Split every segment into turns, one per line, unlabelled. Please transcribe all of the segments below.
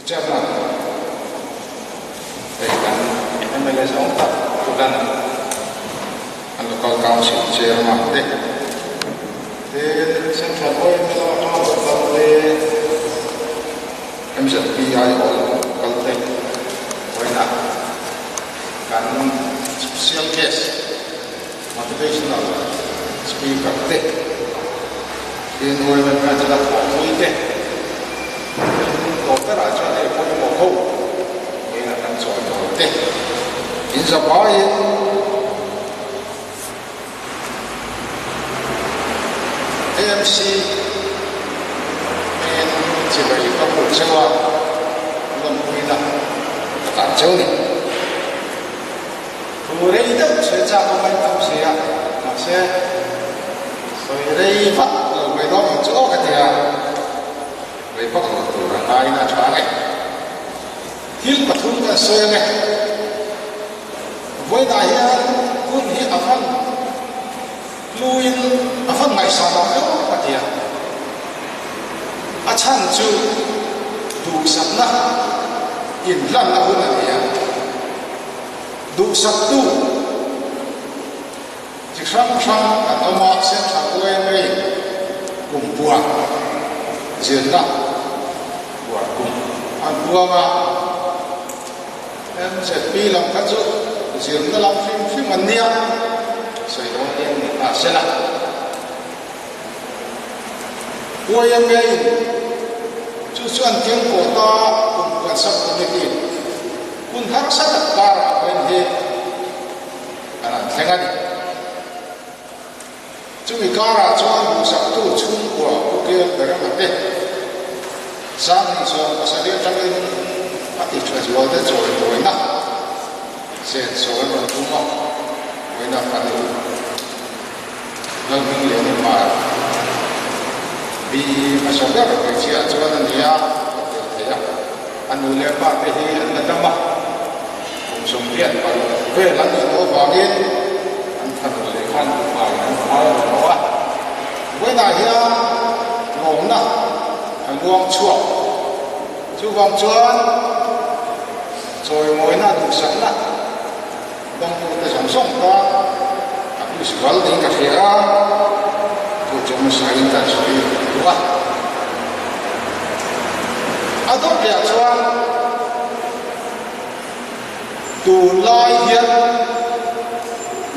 Chairman, hei kan mla zawng tak Tulan an Local Council Chairman te, tin Central YMA lama atanga rawn kal te, MZP aiawh lam kal te vawiinah kan Special Guest Motivational Speaker te, tin YMA Branch la thawhpui te, tin tawp berah chuan hei pawimawh ho vawiinah kan chawi dawn te inzavaiin AMC hmingin chibai ka hmuh cheu a, lawmpuina ka tan cheu ni. Thu rei deuh sawi chak a ngaih tam si a, mahse sawi rei vak lo mai dawn ang chu aw ka ti a, rei vak lo tur a ngaiin a tha nge. Thil pathum kan sawi ang e. Vawiinah hian hun hi a van hluin a van ngaihsan ang emaw ka ti a. A chhan chu duhsakna inhlanna hun a ni a. Duhsaktu chi hrang hrang an awm a, Central YMA kumpuan zirna uar kum an puang a. MZP lam kha chu zirna lam hrim hrim an nia, sawi dawn hian ni ta se la. YMA in chu chu an keng kawh ta kum puan sub committee hun harsa tak karah pawhin hi an han thleng a ni. Chumi karah chuan duhsaktu chhungkua Pu Kel Berama te Sanghnih 17 atangin a ti tha zual te chawi mawina senso an rawn tum a, mawina fanu Lalhmingliani Hmar BE hmasa ber hmeichhia chuan a ni a, a tel thei a, a nu leh pa te hi an la dam a, kum 86 vel an nih tawh avangin an fanu leh khan upa in an hmai a rawn awh a. Vawiinah hian lawmna a luang chhuak. Chuvang chuan chawimawina duhsakna dawngtute zawng zawng tan a hlusual niin ka hria a, chu chu hmasain kan sawi duh a. A dawtliah chuan. Tunlai hian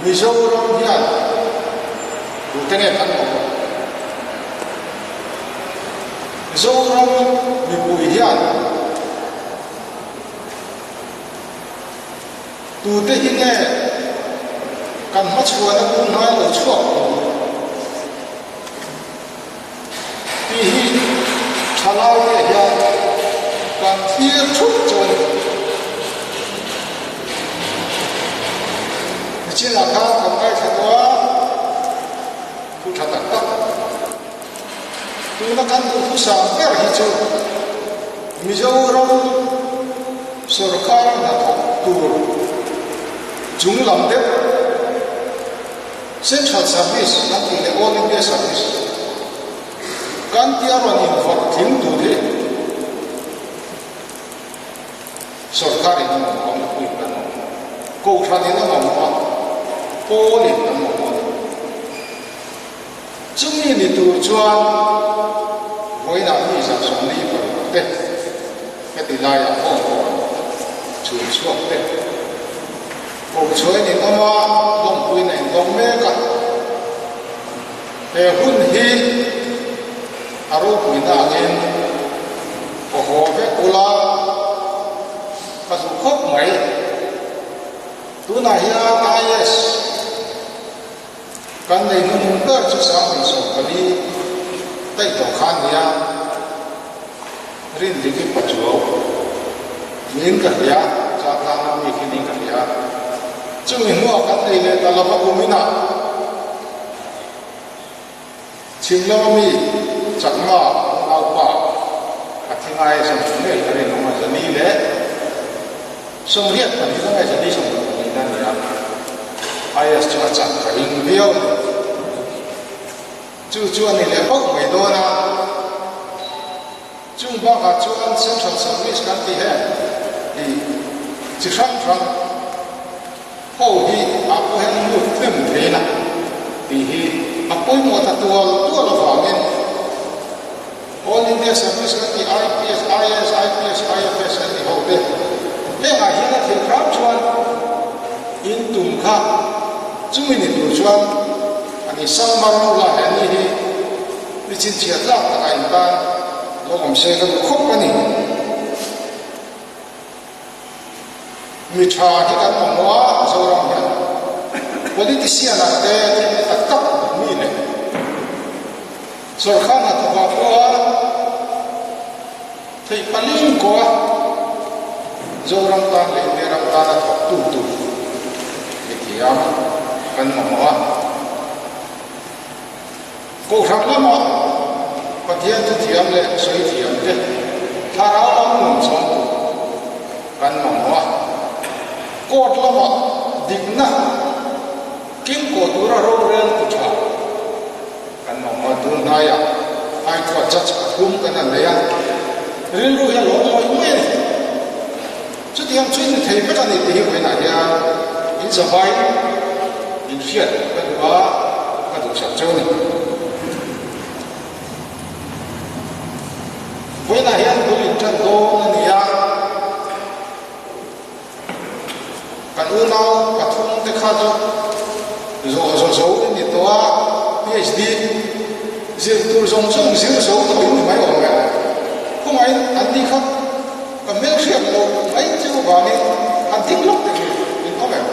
Mizoram hian tute nge kan mamawh? Mizoram mipui hian tute hi nge kan hmachhuana tunhnai lo chhuak tur Tih hi thalai te hian kan thlir thup chu a ni. Nichinah khan kan ngaithla tawh a, thu tha tak tak. Tuna kan duhthusam ber hi chu Mizoram sorkar hnathawk tur chung lam deuh, Central Service kan tih leh All India Service kan tia rawn invawrh tling tur hi sorkarin a mamawh a, mipuiin kan mamawh a, kohhranin a mamawh a, pawlin kan mamawh a ni. Chumi ni tur chuan vawiinah mi 46 te heti laiah hawngkawn chhun chhuak te, Kohchhuain in awm a, lawmpuiin a indawng mek a. He hun hi a ropuina angin ka haw vek ula ka duh khawp mai. Tunah hian IS kan nei hnuhnung ber chu 2014 daih tawh kha a nia. Rindiki Pachuau niin ka hria, Chaltlanga mi khi niin ka hria. Chumi hnuah kan nei leh ta lova kuminah chhim lama mi Chakma unaupa a thi ngai a sawm ngei ka rin awm a, zali leh 82 na nge zali 22 na nia, IS chu a chak ka ring viau a ni. Chu chu a ni leh bawk mai dawn a. Chung bakah chuan Central Service kan tih. Chi hrang hrang ho hi ah pawh hian lut hnem thein a tih hi a pawimawh ta tual tual avangin All India Service kan tih IPS, IAS, IPS, IFS kan tih ho te hengah hian a theih hram chuan in tum kha chumi ni tur chuan a ni Sangmar lo la he ni hi ni chhinchhiah tlak takah in tan lo awm se ka duh khawp a ni. Mi tha hi kan mamawh a, Zoram hian politician ah te thil ni tak tak mi leh sawrkar hnathawk ah pawha theih paling ko a Zoram tan leh India ram tana thawk tu tur mi thiam kan mamawh a. Kohhran lama Pathian chu thiam leh sawi thiam te, thlarau lam nun chawm tur kan mamawh a. Court lama dikna kengkaw tura rorel ti tha kan mamawh a. Tun hnaiah High Court Judge pathum kan han nei a, rilru hi a lawm ngawih ngawih a ni. Chutiang chu in thei vek a ni tih hi vawiinah hian in zavai in hriat ka duh a, ka duhsak cheu a ni. Vawiinah hian bul in tan dawn a ni a, kan unau pathum te kha chu zawh zo zo in ni tawh a, PhD zir tur zawng zawng zir zo tawh in ni mai awm e. Khawngaihin an ni kha. Ka hmelhriat loh mai chu vangin han ding lawk te hi min awm em?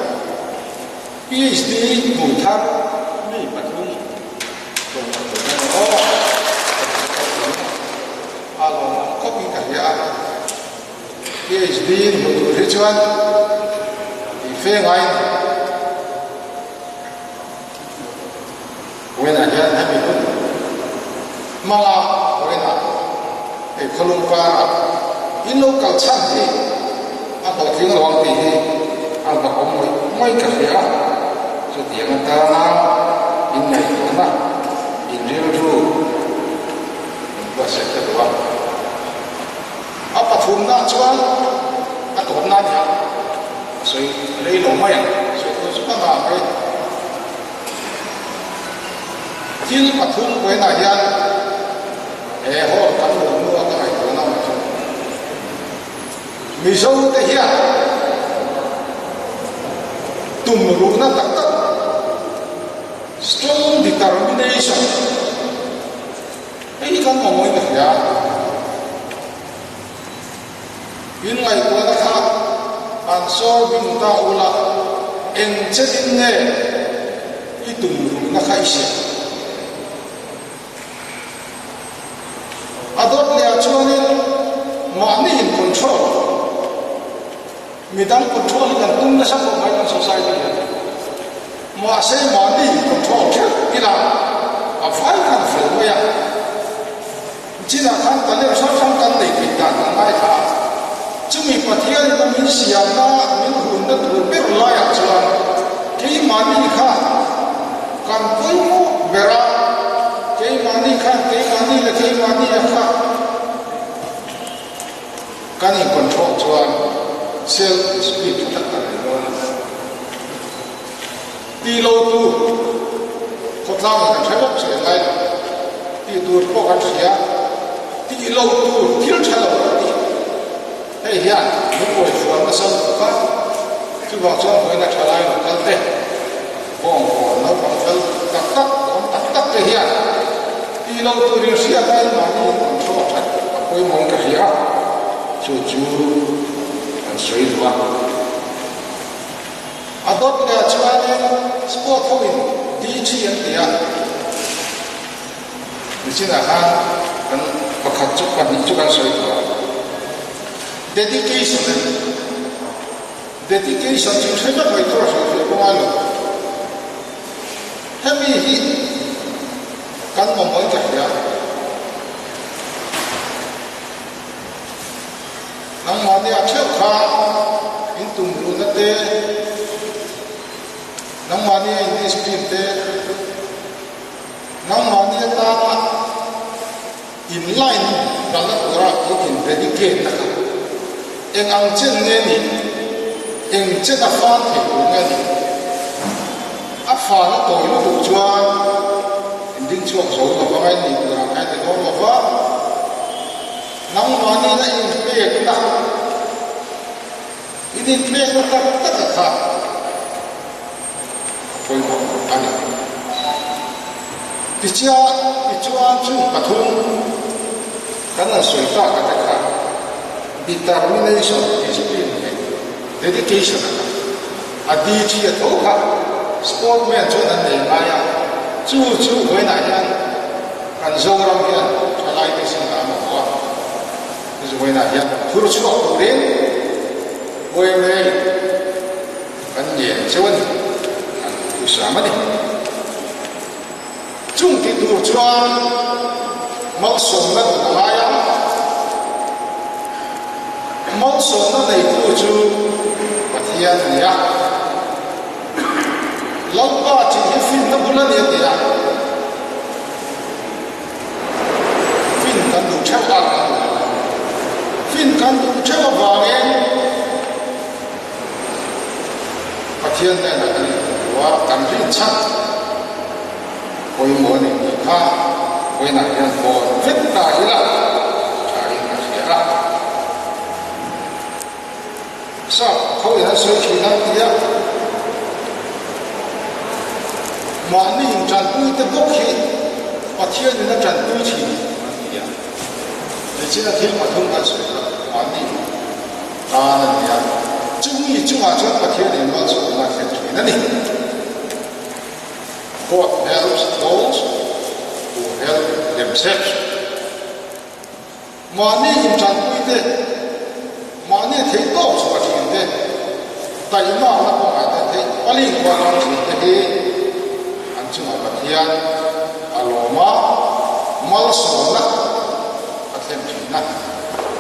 PhD hmu thar mi pathum tlawmngaih tur hian aw ka duh tawh lo a lawmawm khawpin ka hria a. PhD hmu tur hi chuan tih fe ngai a ni. Vawiinah hian hemi hun hmanga vawiinah hei khawlum karah in lo kal chhan hi a hlawhtling lo ang tih hi a hlauhawm ngawih ngawih ka hria a, chutiang atana in ngaihtuahna, in rilru in buatsaih ta duh a. A pathumna chuan a tawpna a ni a, a sawi rei lo mai ang, sawi tur chu ka ngah mai. Thil pathum kuainah hian he hall kan luh hnua ka ngaihtuahna awm chu Mizo te hian tum ruhna tak tak, strong determination, hei hi kan mamawhin ka hria. In ngaihtuahna kha an sawi bing ta ula, eng chetin nge i tum ruhna kha i hriat? A dawt leh ah chuanin mahni in control, midang control hi kan tum nasa khawp mai kan society hian. Mahse mahni in control theuh ila a vai khan fel mai a. Chinah khan talent hrang hrang kan nei theih dan kan ngaithla a, chumi Pathianin a min siamna, min hunna tur ber laiah chuan keimahni kha kan pawimawh ber a, keimahni khan keimahni leh keimahni a kha kan in control chuan self discipline tha tak kan nei dawn a. Ti lo tur khawtlangin kan hre bawk che ngai lo. Ti tur pawh kan hria. Ti lo tur thil tha lo kan ti. Hei hian min buaifual nasa lutuk a, chuvang chuan vawiin a tha lai lo kal te, bawngkawn naupang fel tak tak, awm tak tak te hian ti lo turin hriat aiin mahni in control that a pawimawhin ka hria a, chu chu kan sawi duh a. A dawt leh ah chuanin sport ho in DG an ti a, nichinah khan kan pakhat chu pahnih chu kan sawi tawh a, dedication a ni. Dedication chu hre vek mai tur a hrilhfiah pawh ngai lo. Hemi hi kan mamawhin ka hria. Nangmahni a theuh kha in tum ruhna te, nangmahni a in discipline te, nangmahni atana in line kalna tura in in dedicate na kha eng ang chen nge ni? Eng chen a fan thei tur nge ni? A fan a tawi lutuk chuan in ding chhuak zo lo vang a in nih tur ang kha i ti dawn lo va. Nangmahni na inpekna, in inpekna tak tak a kha a pawimawh a ni. Tichia, tichuan chung pathum kan han sawi tak a te kha determination, discipline leh dedication a kha a DG a tho kha sportman chuan an nei ngai a, chu chu vawiinah hian Kan Zoram hian thalaite zingah a mamawh a, Zuainah hian phur chhuak turin YMA kan ngen cheu a ni, an thusam a ni. Chung ti tur chuan malsawmna duh a ngai a, malsawmna neitu chu Pathian a ni a. Lalpa tih hi finna bul a ni a ti a, fin kan duh theuh a kan duh lo. Fin kan duh theuh avangin Pathian hnenah kan inhmuh a, kan rin chhan pawimawh a ni tih kha vawiinah hian vawn vek ta ila thain ka hria a. Sap ho in an sawi thin a tia mahni in tanpui te bawk hi Pathian in a tanpui thin an ti a, nichina thil pathum kan sawi kha mahni tan a ni a, chumi chungah chuan Pathian in malsawmna a thlen thin a ni. God helps those who help themselves. Mahni inṭanpui te, mahni theih tawk chhuah ṭhin te, taihmakna kawngah te theih paling khuan ram ṭhin te hi an chungah Pathian a lawm a, malsawmna a thlen ṭhin a.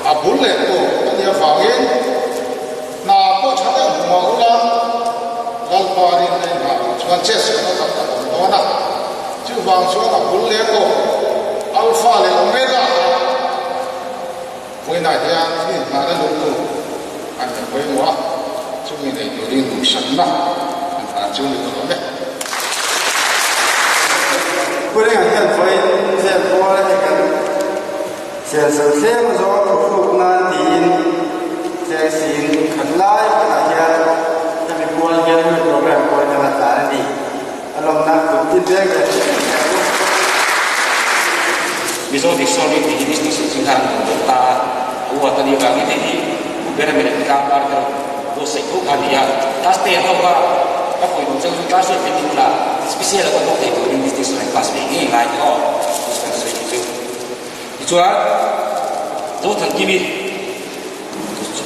A bul leh tawp a nih avangin hna pawh ṭha deuh hmu mah ula, Lalpa rinna in nghah loh chuan chetsualna tam tak awm dawn a. Chuvang chuan a bul leh tawp Alpha leh Omega kha vawiinah hian an inhnahna lung tur an la pawimawh a, chumi nei turin duhsakna an hlan chu ni tawh awm e.
Pu Ringa hian vawiin vel pawl hei kan Sialso thleng zawng thuhruk nan tiin Chelsea-in khat lai hmunah hian hemi pual hian hemi program pual kan la tlan a ni. A lawmna kut tin reng reng hi kan hria u.
Mizo Dictionary tih hi distinction zing khan an rawn dawng ta a, a uat a nih avangin hei hi Pu Bera Mele Tlang par kha rawn buatsaih tho kha a ni a. Class ten ho kha ka pawih duh chang chu class eight ten inla special a ka bawk thei turin distinction an pass ve ngei ngai tih aw tih kan sawi chu. Tichuan Zothankimi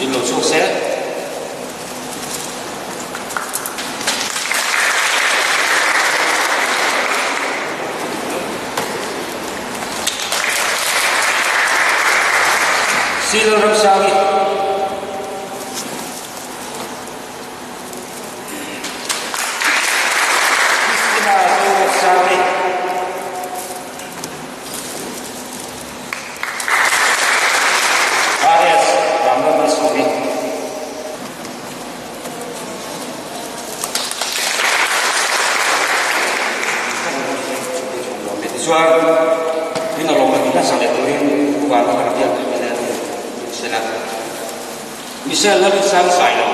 in lo chhuak se. Silo Ramsangi. Christina Zoramsangi. RS Vanlalmalsawmi. Tichuan, tuna lawm a nasa leh turin Pu Vanlalhar biak kan ni sela. Michelle Lalrinsang Sailo.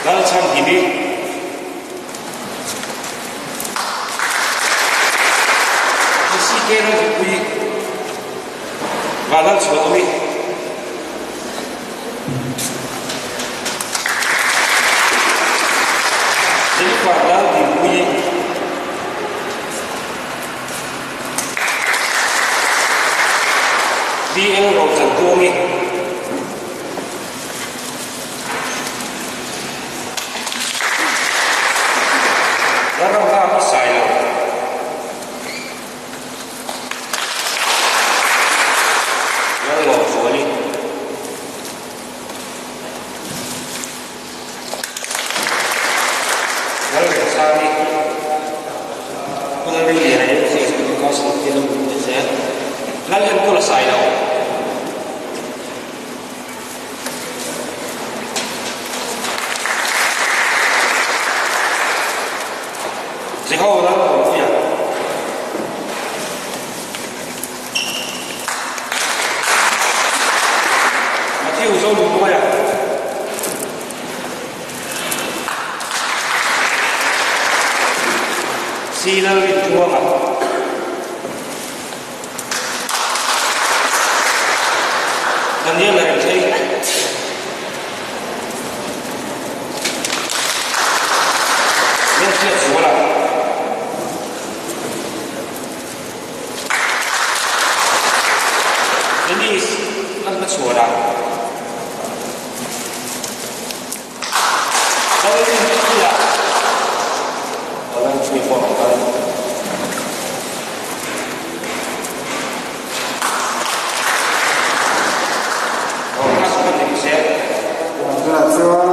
Lalchhanhimi. TCK Lalhipui Vanlalchhuanawmi. Jennifer Laldinpuii. BL Rochantuangi. Lalramnghaka Sailo. Lallawmzuali. Lalremsani, Pu Lalringliana MCS Council te lo ni te che. Lalenkawla Sailo. Jehovah Lalmuanpuia. Matthew Zonunmawia. C Lalrintluanga. Daniel Larentei. Lalhriatzuala. Dennis Lalhmachhuana. Lalrinpuia. Lalrinpuia pawh a kal. Class kan ni se.
Tunah chuan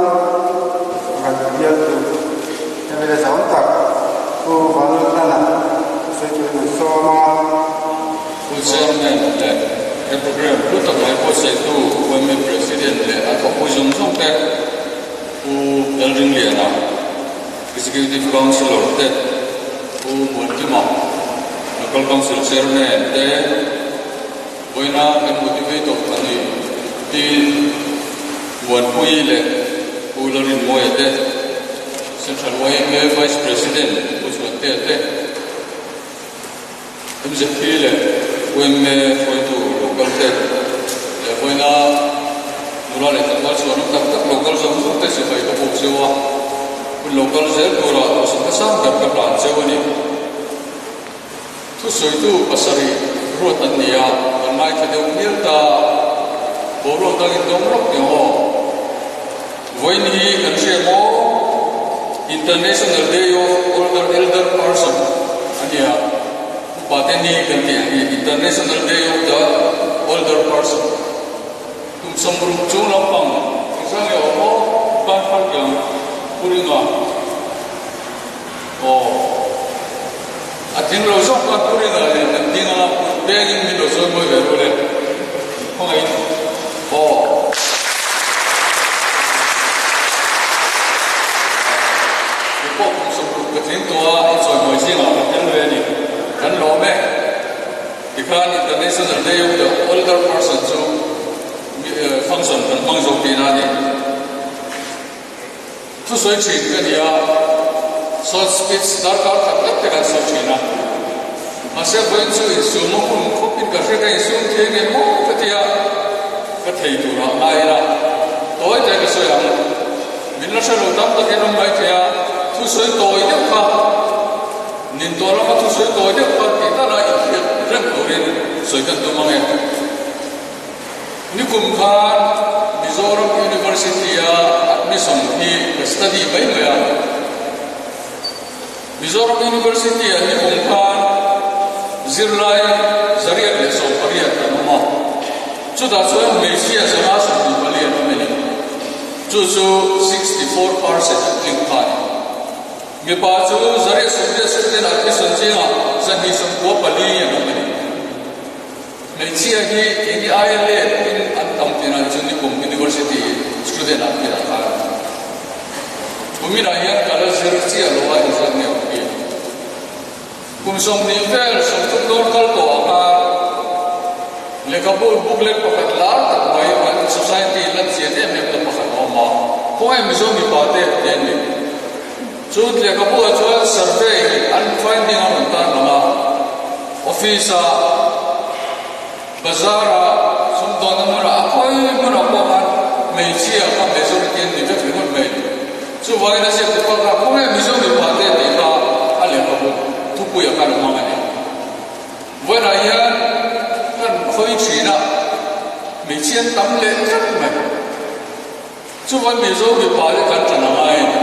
kan bialtu MLA zau tak Pu Vanlalhlana sawi tur kan sawm a.
Pu Chairman leh he program hlu tak mai buatsaihtu YMA President leh a thawkpui zawng zawng te, Pu Lalringliana, Executive Councillor te, Pu Muankima, Local Council Chairman te, vawiina kan motivator a ni Pi Muanpuii leh Pu Lalrinmawia te, Central YMA Vice President Pu Chhuantea te, MZP leh YMA hruaitu local te leh vawiina nula leh tlangval chhuanawm tak tak local zawng zawng te sipai ka buk cheu a, hun local zel tura duhsakna sang ber ka hlan cheu a ni. Thusawitu pasarih ruat an ni a, kan ngaithla deuh hmial ta, boruak dangin dawng rawk teh aw. Vawiin hi kan hria maw? International Day of Older Elder Person a nia, upate ni kan tih ang hi, International Day of the Older Person. Kum 60 chung lampang engzah nge awm maw? Ban phal kiang Pu Ringa. Aw. A tling lo zawk khan Pu Ringa leh kan ding a, kut bengin min lo zawi mawi ve ru le. Khawngaihin. Aw. Kei pawh kum 60 ka tling tawh a, i chawimawi zingah ka tel ve a ni. Kan lawm e. Tikhan International Day of the Older Person chu function kan hmang zo tihna a ni. Thusawi thin ka ni a, short speech darkar khat lek te kan sawi thin a. Mahse vawiin chu insum a hun khawpin ka hre ka insum thei nge maw ka ti a, ka thei turah ngai ila tawi te ka sawi ang. Min la hre lo tam takin awm mai thei a, thusawi tawi deuh kha nin tawh lama thusawi tawi deuh kha tih tala inhriat reng turin sawi kan tum ang e. Nikum khan Mizoram University-a admission hi ka study mai mai a. Mizoram University-ah nikum khan zirlai 118 an awm a, chutah chuan hmeichhia 124 an awm a ni. Chu chu 64 percent an tling kha a ni. Mipa chu 180 admission zingah 294 an awm a ni. Hmeichhia hi keini aia let in an tam tih nan chu nikum University student ah pian khan kumin ah hian ka la zir chiah lo a inzat nge awm hi. Kum 20 vel 30 dawn kal tawh ah khan lehkhabu booklet pakhat lar tak mai kan society lan chian em em na pakhat a awm a, khawngaih Mizo mipa te tih a ni. Chu lehkhabu ah chuan survey an finding a rawn tan lang a, office ah, bazar ah, sumdawnna hmunah a khawi hmunah pawh khan hmeichhia kha majority an ni vek ringawt mai. Chuvangin a ziak tu kha kha khawnge Mizo mipa te tih kha a lehkhabu thupuiah khan a hmang a ni. Vawiinah hian kan khawi thin a, hmeichhia an tam leh tlat mai. Chuan Mizo mipa te kan ṭan a ngai a ni.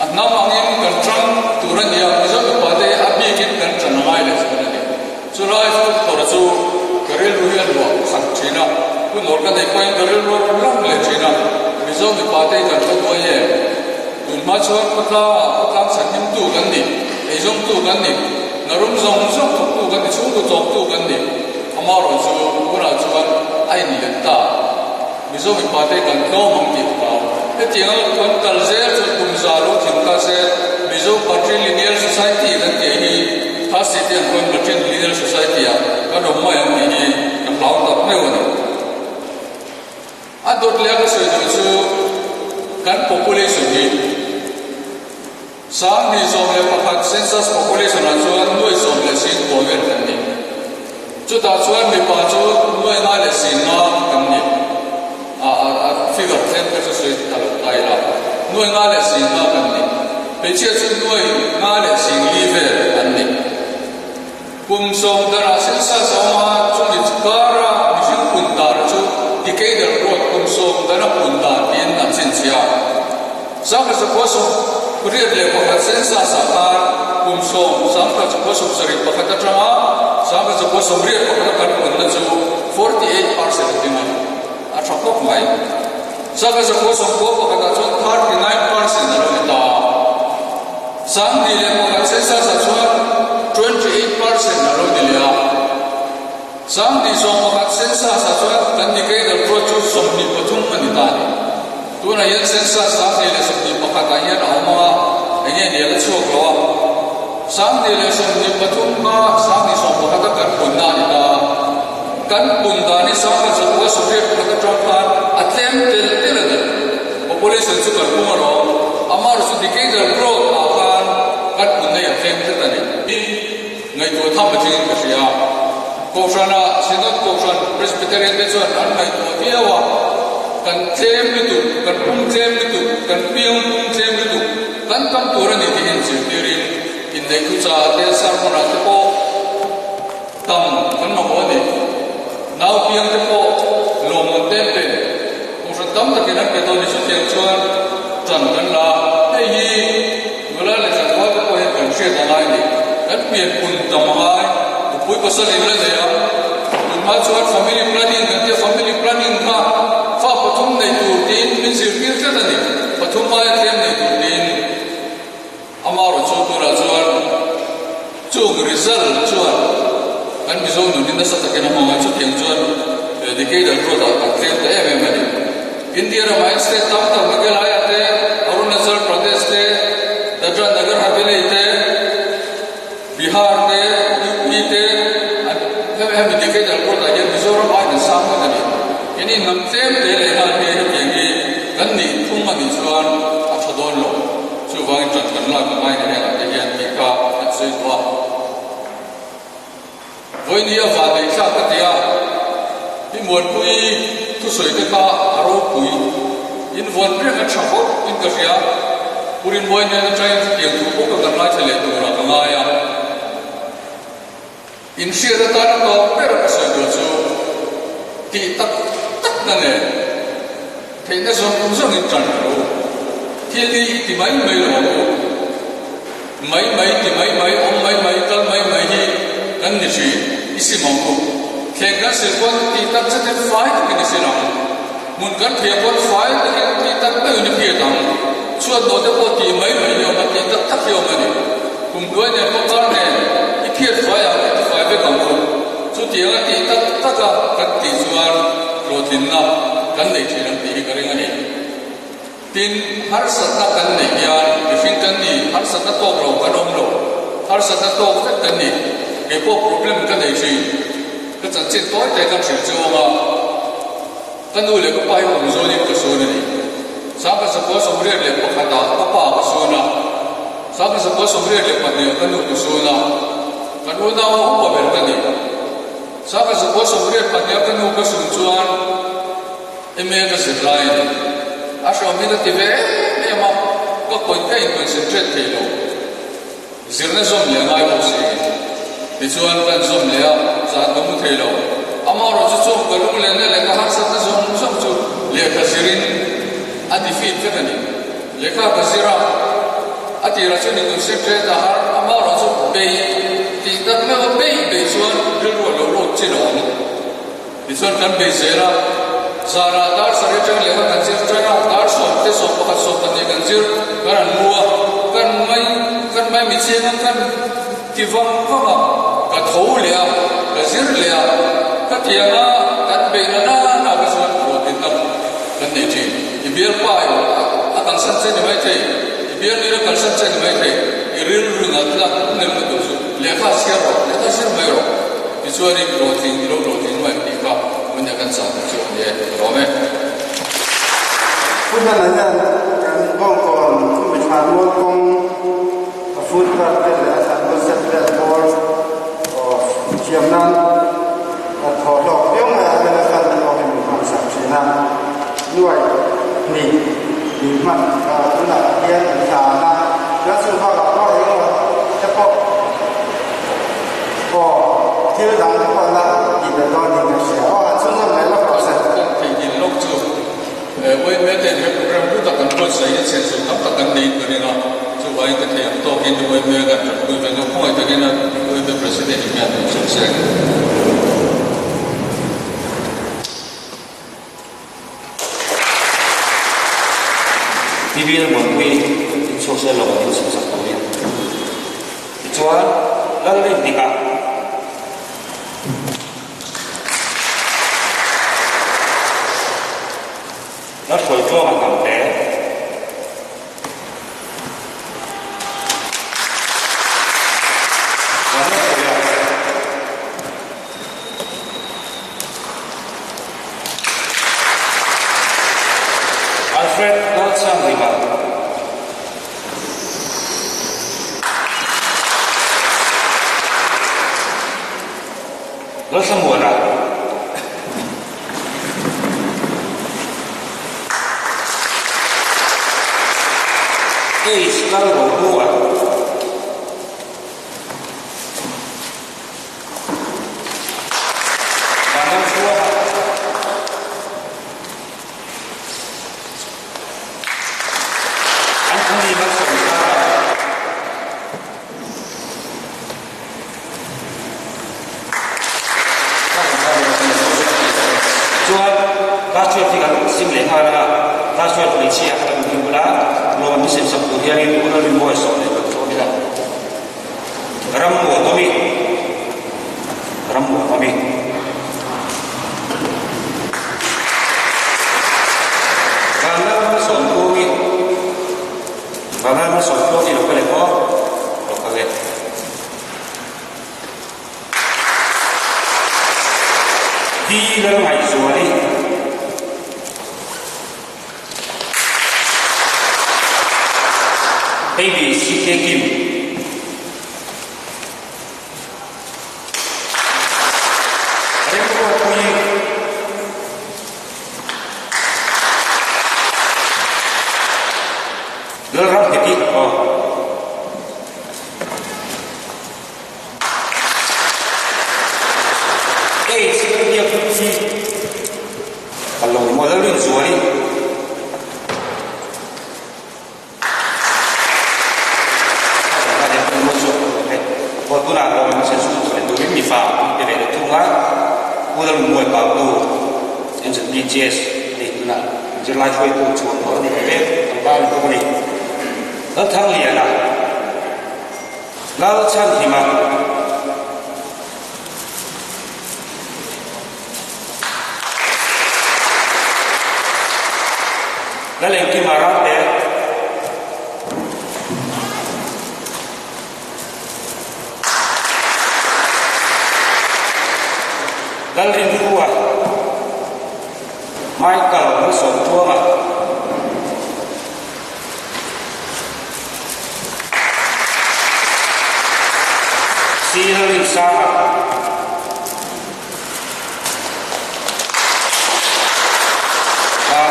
A hnam angin kan ṭang tur a ni a, Mizo mipa te hi a bikin kan ṭan a ngai leh chuan a ni. Chulai fur chu ka rilru hi a luah khat ṭhin a, hun awr ka neih pawhin ka rilru a rawn lang leh ṭhin a, Mizo mipa te hi kan hre duai em? Tun hma chuan khawtlangah khawtlang chhanhimtu kan ni, eizawngtu kan ni, narum zawng zawng thawktu kan ni, chhungkaw chawmtu kan ni. Amaherawhchu tunah chuan a inlet ta. Mizo mipate kan tlawm ang tih ka hlau. Hetianga kan kal zel chuan kum za lo tling ta se Mizo Patrilineal Society kan tih hi Khasi te ang chuan Matrilineal Society ah kan awm mai ang tih hi ka hlau tak meuh a ni. A dawt leh a ka sawi duh chu kan population hi 2011 census population ah chuan nuai sawm leh sin pawl vel kan ni. Chutah chuan mipa chu nuai nga leh sin nga kan ni. A a figure tlem kha chu sawi ta lo ta ila. Nuai nga leh sin nga kan ni. Hmeichhia chu nuai nga leh sing li vel an ni. Kum sawm darah census a awm a, chumi kara mihring pun dar chu Decader Road kum sawm dara pun dan tiin an chhinchhiah a. 1981 census ah khan kum sawm 1971 atanga 1981 a kan punna chu 48% a ding a, a tha khawp mai. 1991 ah chuan 39% a lo ni ta a. 2001 census ah chuan 28% a lo ni leh a. 2011 census ah chuan kan decadal growth chu 23 a ni ta a ni. Tunah hian census 2021 ah hian a awm ang a, eng nge ni a la chhuak lo a. 2023 hma 2011 a kan punna a ni ta a. Kan pun dan hi 1981 atang khan a tlem tel tel a ni. Population chu kan pung alawm. Amaherawhchu chu decadal growth ah khan kan punna hi a tlem tlat a ni. Hi ngaihtuah tham a thlengin ka hria. Kohhrana Synod Kohhran Presbyterian te chuan an ngaihtuah viau a, kan tlem lutuk, kan pung tlem lutuk, kan piang pung tlem lutuk, kan tam tur a ni tih inzirtirin inneih thucha te sermon ah te pawh Tam kan mamawh a ni. Nau piang te pawh lawmman te an pe. Kohhran tam takin an pe dawn ni chutiang chuan ṭan kan la a. Hei hi nula leh tlangval te pawh hian kan hriat a ngai a ni. Kan pian pun tam a ngai. Nupui pasal in la nei a. Tunhma chuan family planning kan tia family planning kha fa pathum nei tur tiin min zirtir tlat a ni. Pathum aia tlem nei tur tiin. Amaherawh chu tunah chuan chung result chuan kan Mizo nun hi nasa takin a hmang a, chutiang chuan decadal growth ah kan tlem ta em em a ni. India ramah hian state tam tak Meghalaya te, Arunachal Pradesh te, Dadra Nagar Haveli te, Bihar te, UP te an hemi decadal growth ah hian Mizoram aiin an sang vek a ni. Keini hnam tlem te leh nghal hi hetiang hi kan nih phung a nih chuan a tha dawn lo. Chuvangin ṭan kan lak a ngai ni hengah te hian tih kha an sawi duh a. Vawiini a van neih thlak ka ti a, i Muanpui thusawi te kha a ropui in vawn reng a ṭha khawp in ka hria. Pu Rinmuai hnen aṭangin chutiang thu pawh ka kan ngaithla leh turah ka ngai a. Inhriat atana tawp ber ka sawi duh chu tih tak tak na nen theihna zawng zawngin ṭan ka lo. Thil hi i ti mai mai lo ang u. Mai mai ti mai mai, awm mai mai, kal mai mai hi kan ni ṭhin. I sim ang u. Thleng kan sil pawn tih tak zetin fai takin i sil ang. Hmun kan phiah pawn fai takin tih tak meuhin i phiat ang. Chhuat nawh te pawh tih mai mai hi awm a, tih tak tak hi awm a ni. Kum hnuai nen pawh kar nen i phiat fai ang, i tifai vek ang u. Chutianga tih tak taka kan tih chuan hlawhtlinna kan nei thin ang tih hi ka ring a ni. Tin, harsatna kan neih hian mihring kan ni, harsatna tawk lo kan awm lo, harsatna tawk vek kan ni. Kei pawh problem ka nei thin. Ka chanchin tawi te ka hrilh chu awm a, ka nu leh ka pa hi kum zawnin ka sun a ni. 1981 ah ka pa ka sun a, 1982 ah ka nu ka sun a, kan unau a upa ber ka ni. 1982 ah ka nu ka sun chuan, MA ka zir lai a ni. A hrawm hi ka ti ve em em a, ka kawn ka in concentrate thei lo. Zirna zawm leh a ngai bawk si. Tichuan ka in zawm leh a, zan ka mu thei lo. Amaherawhchu chu ka lunglenna leh ka harsatna zawng zawng chu lehkha zirin a defeat vek a ni. Lehkha ka zir a, a tirah chuan in concentrate a har, amaherawhchu bei tih tak meuh a bei bei chuan rilru a lo rawt chin a awm. Tichuan kan bei zel a, zanah dar sarih atang lehkha kan zir tan a, dar sawm te sawm pakhat sawm pahnih kan zir, kan han mu a, kan mai kan mai mi chiang a kan ti vang vang a, ka tho leh a, ka zir leh a. Khatianga kan beihna na na kha chuan hlawhtlinna kan nei thin. I bialpa i a kalsan che ni maithei, i bialnu a kalsan che ni maithei, i rilru nat la nem lutuk chu lehkha chhiar rawh, lehkha chhiar mai rawh. Tichuanin hlawhtling i lo hlawhtling mai tih kha hmunia kan chah duh chu a ni e, ka lawm e.
Pu Hnana hian kan bawngkawn khumi thlan mual kawng a food cart te leh a thlan mual set vel bawr thiam nan a thaw hlawk viau mai a, hela khan te pawh hi min hman sak thin a, nuai hnih min hman tunah hian an hlan a, chuan chung bakah pawh engemaw te pawh aw thil dang te pawh la tih belh dawn niin ka hria aw han chhunzawm leh lawk rawh se.
Kawng theihnghilh lawk chu Uaimete he program hlu tak an buatsaih in senso tam tak an nei in ka ring a, chuvangin ka thei ang tawkin Uaime kan tanpui ve ngawt khawngaih takin a Uaime President in hian min chhuk se.
TV a muanpui in chhuak se lo in chhuk sak turin tichuan Lalrindika. La hruai tluang a hnam te. Van la hruai a. Alfred Lalchhanglima. Lalthlamuana. H Lalrohlua. Vanlalhruaha. Anthony Malsawmsanga. Chuan class 12 hi kan sim leh nghal a, class 12 hmeichhia kha kan hmu bula lawm an sem sak tur hianin unau rinmawi sawm leh kan sawm ila ram muan awm i ram muan awm i. Vanlal Malsawmkungi Vanlal Malsawmkungi lo kal em aw lo kal e. Pi Lalngaihzuali Baby CK Kim Remruatpuii Lalramnghet-i aw. Aids kan biak hi a lo maw lal in zual i. Tunah lawm an sen chu turin mi fa pe ve leh thung a, Pu Lalmuai Pautu NZPGS a ni tunah zirlai hruaitu chhuan tawh a ni ve tlangval a ni bawk a ni. Lalthangliana. Lal Chhanhima. Lal Engkima Ralte. Lal Rinhlua. Michael Malsawmtluanga. Sir Rinsanga.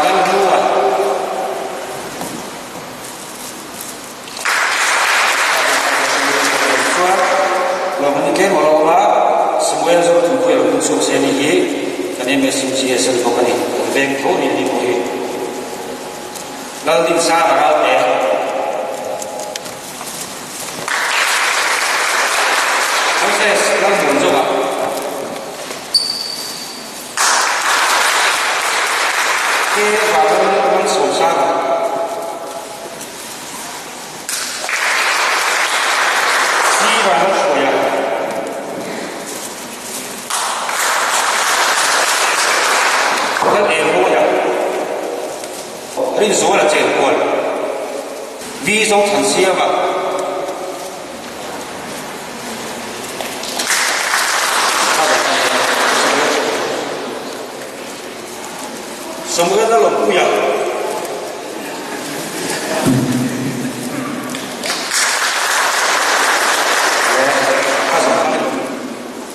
Lalhlua. Chuan lawm ni tlem a awm a, Samuel Zothunpuia lo hun chhuak se ni hi kan MSUGS a ni bawk a ni, kan veng tho ni a ni pawh hi. Laldinsanga Ralte. Moses Lalmuanzova. K Vanlalmalsawmsanga. C Vanlalhruaia. Rinzuala Chenkual, V Zothansiama. Samuel Lalawmpuia.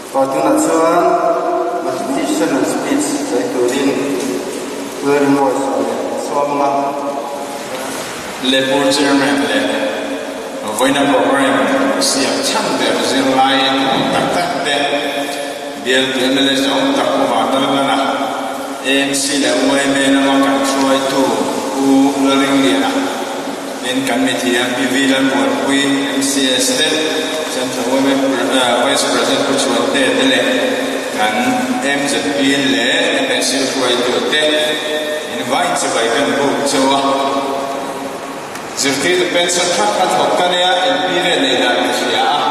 Aw tunah chuan motivational speech sawi turin Lalrinmawia 17 anga.
Labour Chairman leh vawiina programme siam chhan ber zirlai awm tak tak te, bialtu mla zawng tak Pu Vanlalhlana, AMC leh yma lama kan hruaitu Pu Lalringliana, Tin, kan mithiam Pi Vi Lalmuanpui, MCS te, Central yma Vice President Pu Chhuante te leh kan MZP leh MSU hruaitu te invai chibai kan buk chauh a. Zirtirtu pension khat kha thawk ka nia, in period nei dan ka hria a.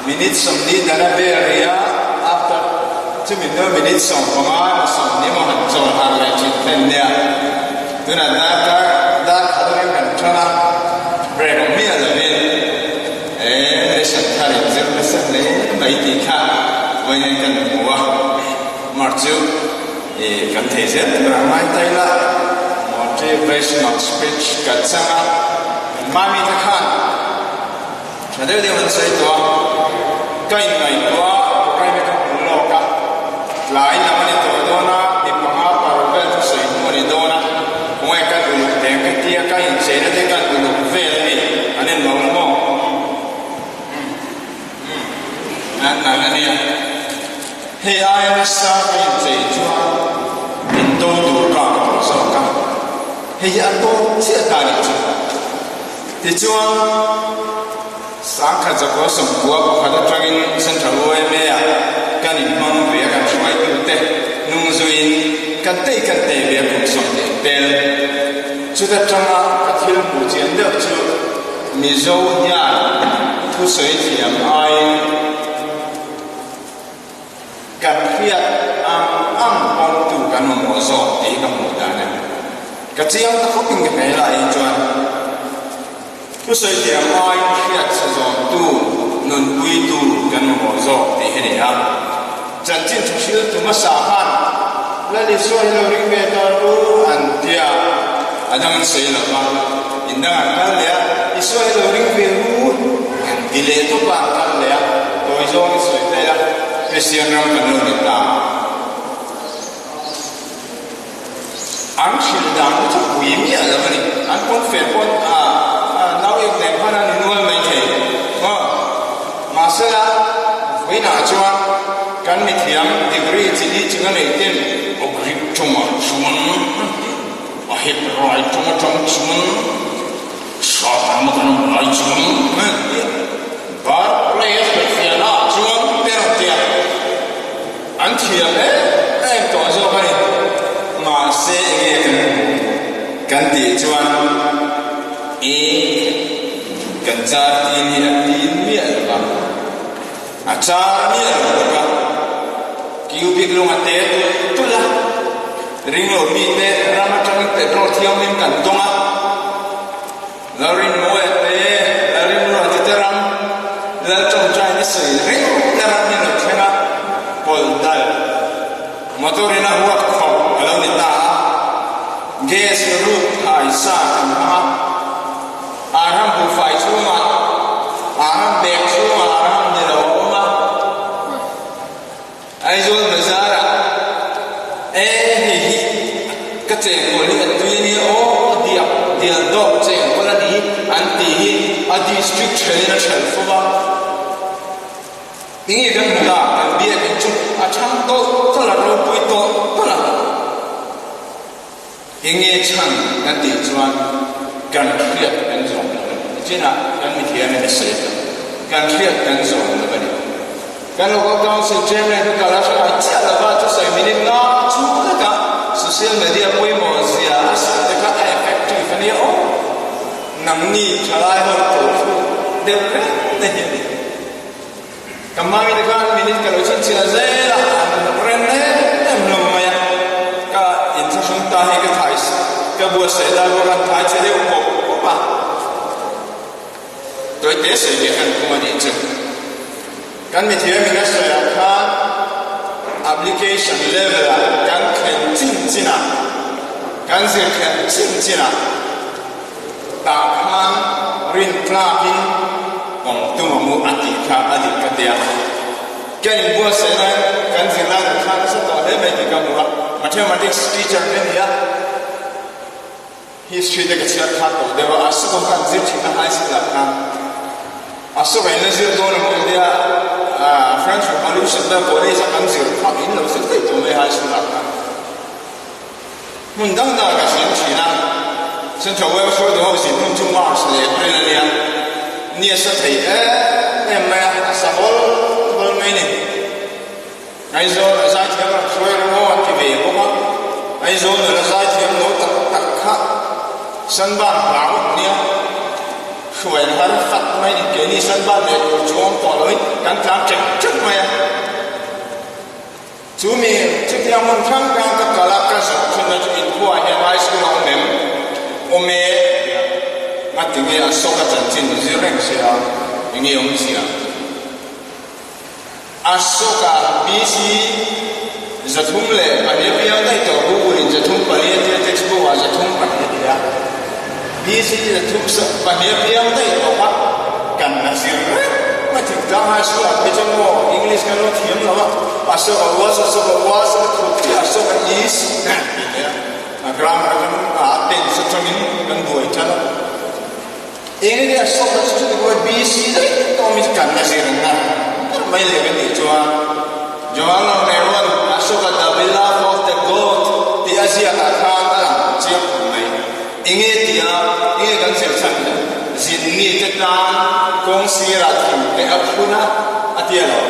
Minute 40 dana vel rih a, after chumi hnu minute 15 emaw 20 emaw han chawl harh leh thin hlen nia. Tunah darkar dar khat reng kan tan a, break awm miah lovin e lesson thar in zir nasa hle mai tih kha vawiin kan hmu a, March chu e kan thei zel tur a ngai ta ila, motivational speech kan chang a, kan mami te khan. Tha deuh deuh an sawi tawh a, ka inngaihtuah a, programme ka hmu lawk a, tlai lam a ni tawh dawn a, mi panga paruk vel chu sawi hnu a ni dawn a, khawngaih kan uluk teng ka tia ka incheina te kan uluk vel a ni, an en lo la maw? An nalh a nia, hei aia nasa ka inchei chuan min do tur ka ka tawh zawk a, hei hi a tawp chiah ta nih chu. Tichuan, 1990 atangin Central YMA-ah kan inhmang ve a, kan hruaitute hnung zuiin kan tei kan tei ve a kum 20 tel. Chuta tanga ka thil hmuh chian deuh chu Mizo hian thusawi thiam aiin Kan hriat ang ang pawmtu kan mamawh zawk tih hi ka hmuh dan a ni. Ka chiang ta khawpin ka hmel ah hi chuan thusawi thiam aiin hriat chhe zawntu, nunpuitu kan mamawh zawk tih hi a ni a. Chanchin tha hriltu hmasa khan Lal Isua hi lo ring ve ta ru an tia a dang an sawi lo va, in dang an kal leh a, Isua hi lo ring ve ru an ti leh tawp a an kal leh a, tawi zawngin sawi ta ila Kristian ram kan lo ni ta. An hrilh dan hi chu pui miah lo a ni. An pawn fe pawn a nau ek nen hman a ni nual mai thei. Aw, mahsela vawiinah chuan kan mithiam degree chi li chunga nei ten aw Greek tawngah chuan a Hebrai tawng atang chuan Satan kan awm lai chuan bar play a hrilhfiahna ah chuan te rawn ti a. An thiam em em tawh zawk a ni. Mahse enge kan hmuh kan tih chuan e kan char tin hi a tin miah lo va, a char miah lo bawk a, cubic lung a te tulh tulh a, ringlo mite ram atangin petrol thianghlim kan dawng a, Lalrinmawia te, Lalrimruati te ram, Laltawngtai ni sawi reng na ram hi lo thleng a, pawlh dal motor in a huat khawp a lo ni ta a, gas ruk thai sa kan hmang a, Aram buhfai chhungah, Aram bag chhungah Aram ni lo a awm a. Aizawl bazar ah e hei hi ka chengkawl hi a tui a nia aw diak dial dawk chengkawl a ni an tih hi a district ṭhelh in a ṭhelh fo va tinge kan hmu ta kan biakin chu a ṭhang tawlh tawlh a ropui tawlh tawlh a. Enge chhan kan tih chuan kan hriat kan zawm lo a ni. Nichinah kan mithiam in a sawi tawh. Kan hriat kan zawm lo a ni. Kan Local Council Chairman chu kal a hre ngai chiah lo va, thusawi minute nga chhung veka social media pawimawh zia a sawi te kha a effective a nia aw. Nangni thalai ho tawh thluk deuh reng te hi a ni. Ka mami te khan minute ka lo chhinchhiah zel a, an rem em em hlawm mai a, ka inthlahrung ta hi ka thai ka buatsaih ta. Tawite sawi ve khan tum a nih chu. Kan mithiamin a sawiah khan application level ah kan thlen chin chin a, kan zir thlen chin chin a, tah khan rin tlakin awm tum a mu a tih kha a dik ka tia. Ka inbuatsaih lai kan zir lai lo khan nasa tawh hle mai tih ka hmu a, Mathematics teacher ka ni a. History te ka chhiar khat tawh deuh a, a sawm khan zir thin a high school ah khan a sawm in la zir dawn a maw tia French Revolution vel college a kan zir kha in lo zir daih tawh mai high school ah khan hmun dang dang ah ka zin thin a, Central Welfare te ho zin hun chu March leh April a nia, ni a sa thei em em mai a, a sa hawl hawl mai a ni. Aizawl a zaithiam ram hruai rawh aw a ti ve bawk a, Aizawl nula zaithiam lo tak tak kha Sunburn hlau an nia, hruai an har fat mai ni, keini Sunburn leh tur chu awm tawh loin kan tlan ṭek ṭek mai a. Chu mi chutiang hmun hrang hrang ka kal a, ka zawh thinna chu inkhuaah hian high school a awm em? Awm e tia ngatinge a sawk a chanchin zir reng sia, enge awmzia? Ashoka BC 302 piang daih tawh Google in 34 tia textbook ah 32 tia BC 32 piang daih tawh kha kan la zir reng mai thingtlang high school ah phei chuan maw English kan lo thiam lo a Ashoka was Ashoka was a thut khi Ashoka is tih leh a grammar atangin a tense atangin kan buai tan a. Eng nge sawk a chu chuti pawh BC daih tawh mi chu kan la zir ang a ber mai leh kan tih chuan Jawaharlal Nehru-a'n Ashoka the beloved of the God tih a ziakah khan a lang chiang khawp mai. Eng nge tia eng nge kan zir chhan le? Zin mite tan kawng sirah thim te a phun a, a ti a lo.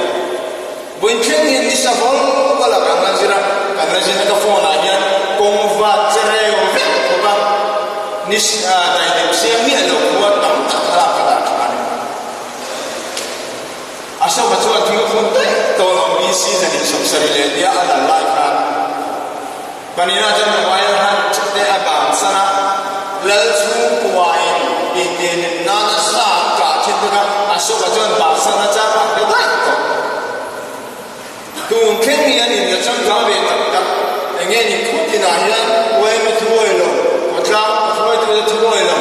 Vawiin thleng hian nisa vawl vawl a kan la zir a, kan la zir na ka phone ah hian kawng vat che reu vek khawp a, ni daihlim siam miah lo khua tam tak thlalak ka dah tha a ni. A sawma chuan thil phun daih tawh lo mi season in 70 leh nia a lal lai khan Panina chuan mobile hunt te a bang san a, lal chhungkua in intihhlim nan a sa an kah thin bawk a, Ashoka chuan bang san a chang a hre daih tawh. Tun thleng hian in la changkang ve tak tak, eng nge ni khawt inah hian uaima thuawi lo, khawtlang hruaitute thuawi lo,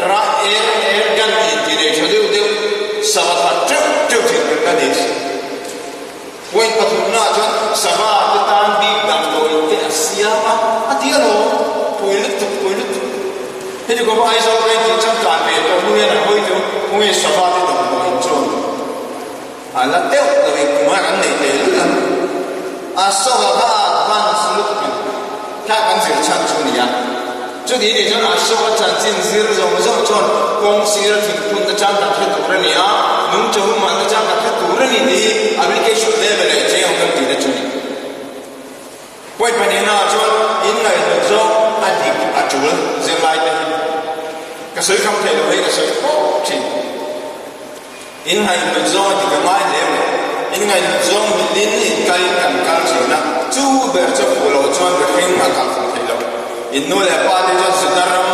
rah er er gan intih leh tha deuh deuh, sava that teuh teuh thin kan la nei si. Point pathumna chuan sava te tan bik damdawi te a siam a, a ti alawm, pui lutuk, pui lutuk. Heti kawpa Aizawl ka intih changkan ve tawh hnu hian an hawi chu khawnge sava te damdawi in chuan a la deuh lo in kum a kan nei teh lul ang. A sava kha a advance lutuk in kha kan zir chhan chu a ni a. Chuti nih chuan Ashoka chanchin zir zawng zawng chuan kawng sira thingphun te chang kan hre tur a ni a, nungcha human te chang kan hre tur a ni tih hi application level leh cheng ang kan tihna chu a ni. Point pahnihna ah chuan in ngaihhlut zawng a dik a tul zirlai te hi ka sawi kham theih loh hei ka sawi fawk thin. In ngaihhlut zawng a dik a ngai hle mai. In ngaihhlut zawng milin in kalin kan kal thin a, chu ber chu fuh loh chuan mihring a kal fuh thei lo. In nu leh pa te chuan Juda ram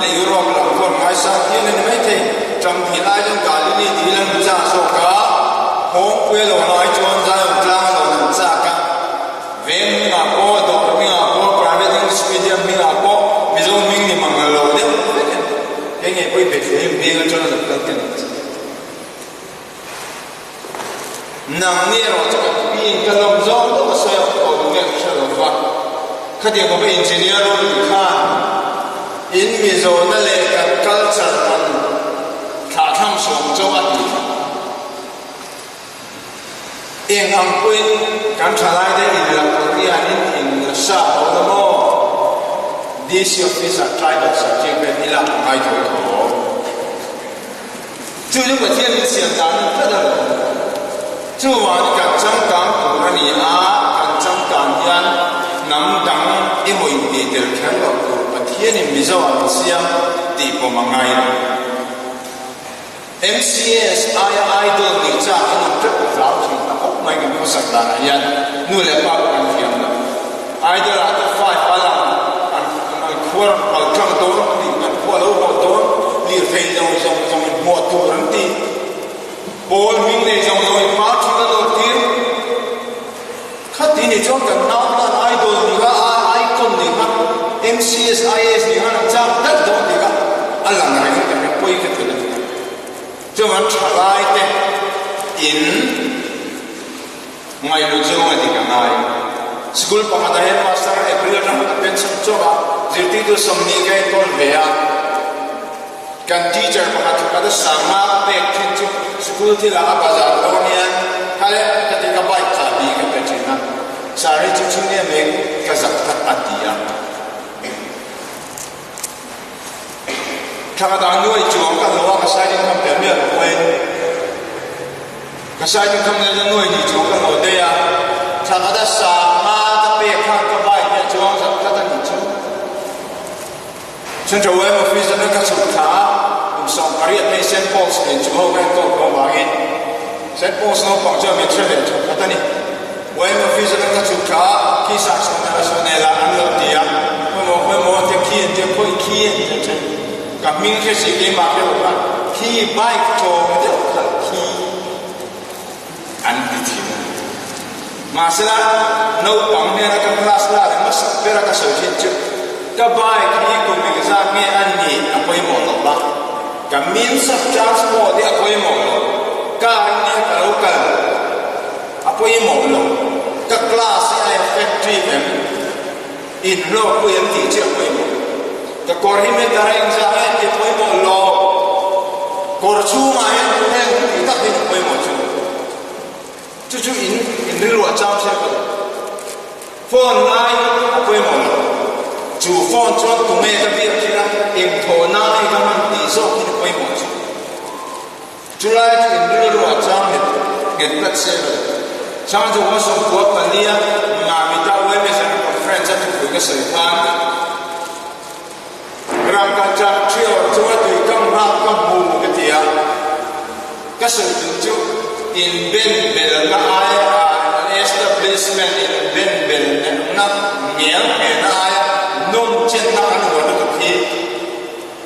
leh Europe lam khuan ngaisang hian a ni mai thei. Ṭam hi lai chuan Galili dil an chak zawk a, Hawngpui a lo lai chuan Zion tlang a lo an chak a. Veng hmingah pawh, dawr hmingah pawh, private English medium hmingah pawh Mizo hming ni mang lo deuh vek a ni. Kei ngei pawh i Bethlehem veng atanga lo kal ka ni che. Nang ni erawh chu ka pi in ka lawm zawng deuh a sawi a, aw duh nge ka hre lo va. Khatiang khawpa engineer ropui khan in Mizona leh kan culture man thlahthlam sawm chauh a ti kha. Eng ang pawhin kan thalaite in la Korean-in in la sa ho la maw? DC office ah tribal certificate i lak a ngai tho tho. Chu chu Pathian min siam dan a ni tlat a lo. Chuvangin kan changkang tur a ni a, kan changkan hian hnam dang emaw intih tel kher loh tur Pathianin Mizo ah min siam tih pawm a ngai lo. MCS aia idol nih chak in awm teuh hlau thin ta khawp mai kan khawsak danah hian nu leh pa pawh kan thiam lo. Idol ah te five a lang an an khuar an pal tlang dawn a ni, an khua lo haw dawn lirthei zawng zawng zawng in hmuah tur. tur an ti. Pawl hming nei zawng zawng in party ka dawr tir. Khati ni chuan kan nau tan idol ni kha, icon ni kha, MCS, IAS ni khan an chak daih dawn tih kha a lang reng in ka hre pawi ka ti lutuk a. Chuan thalai te in ngaihlu zawng a dik a ngai. School pakhat ah headmaster April atang ka pension chawk a, zirtirtu 20 ka enkawl ve a. Kan teacher pakhat thawkhat a sanga ka pek thin chu school thil ah a bazar dawn hian kha le ka ti ka bike chahbi ka pe thin a, sir hi chu chhung em em ka zak tak a ti a. Thla ka dang nuai chuang ka hlauh a, ka side income tel miah lo pawhin ka side income nen chuan nuai ni chuang ka hlauh daih a, thla khat a sanga ka pek khan ka bike hi a chuang zak tlat a nih chu. Central Web Office atang ka chhuk thla a, kum 18 hei Saint Paul's nen chu ho ka enkawl tawh avangin Saint Paul's naupang chuan min hre ve chhuk khat a ni. Web Office atang ka chhuk thla a, khi sak sawnela sawnela an lo ti a, khawimaw khawimaw tia khi an tia khawi khi an tia then ka hming hre si keimah hre lo khan khi bike tlawm deuh khalh khi an ti thin a ni. Mahsela, naupang hnena ka class la reng hmasak bera ka sawi thin chu, ka bike hi kum engzat nge a nih a pawimawh lo va, ka means of transport hi a pawimawh lo, car nge ka lo kal a pawimawh lo, ka class hi a effective em, inhlawkpui em tih chu a pawimawh. Ka kawr hi meter a engzah nge tih a pawimawh lo, kawr chhungah hian tunge awm tih tak hian a pawimawh chu. Chu chu in in rilruah chang hriat ka duh. Phone lai a pawimawh lo. Chu phone chuan tunge ka biak thin a, eng thawhna nge ka hman tih zawk hi a pawimawh chu. Chu lai chu in rilruah chang nghet nghet tlat se ka duh. Chang chu kuma 94 a Mamita UMS an conference a thupui ka sawi khan Rangkachak ṭhiau chunga tui kam nghak ka hmu ka ti a, ka sawi tum chu inben belna aia an establishment inben belna ngel nghehna aia nawm chenna kan huan lutuk hi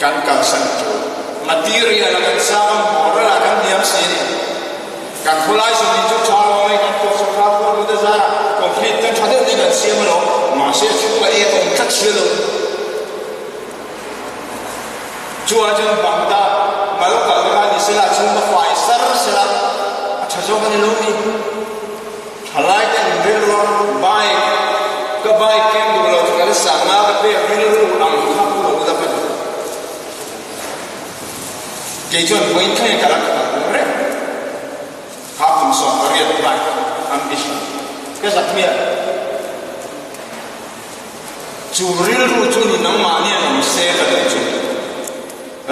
kan kalsan ṭul. Material a kan sang a, moral ah kan hniam si a ni. Kan khawlai sawmhnih chu ṭha lo mai, kan pawh sawrkar pawh lut a zar a, concrete kan ṭha deuh deuh kan siam alawm, mahse a chhungah ek a awm tlat si lo. Chuan chuan bang ta mal kal te kha ni sela, a chhung ka fai sar sela, a ṭha zawk a ni lo ni. Ṭhalai te an rilru a, bike, ka bike keng duh lo chu kan sanga ka pek rilru ang kha pu lo la ka duh. Kei chuan vawiin thleng ka la khat reng. Kha kum 18 bike ambition ka zak miah lo. Chu rilru chu ni nangmahni an awm se ka duh chu.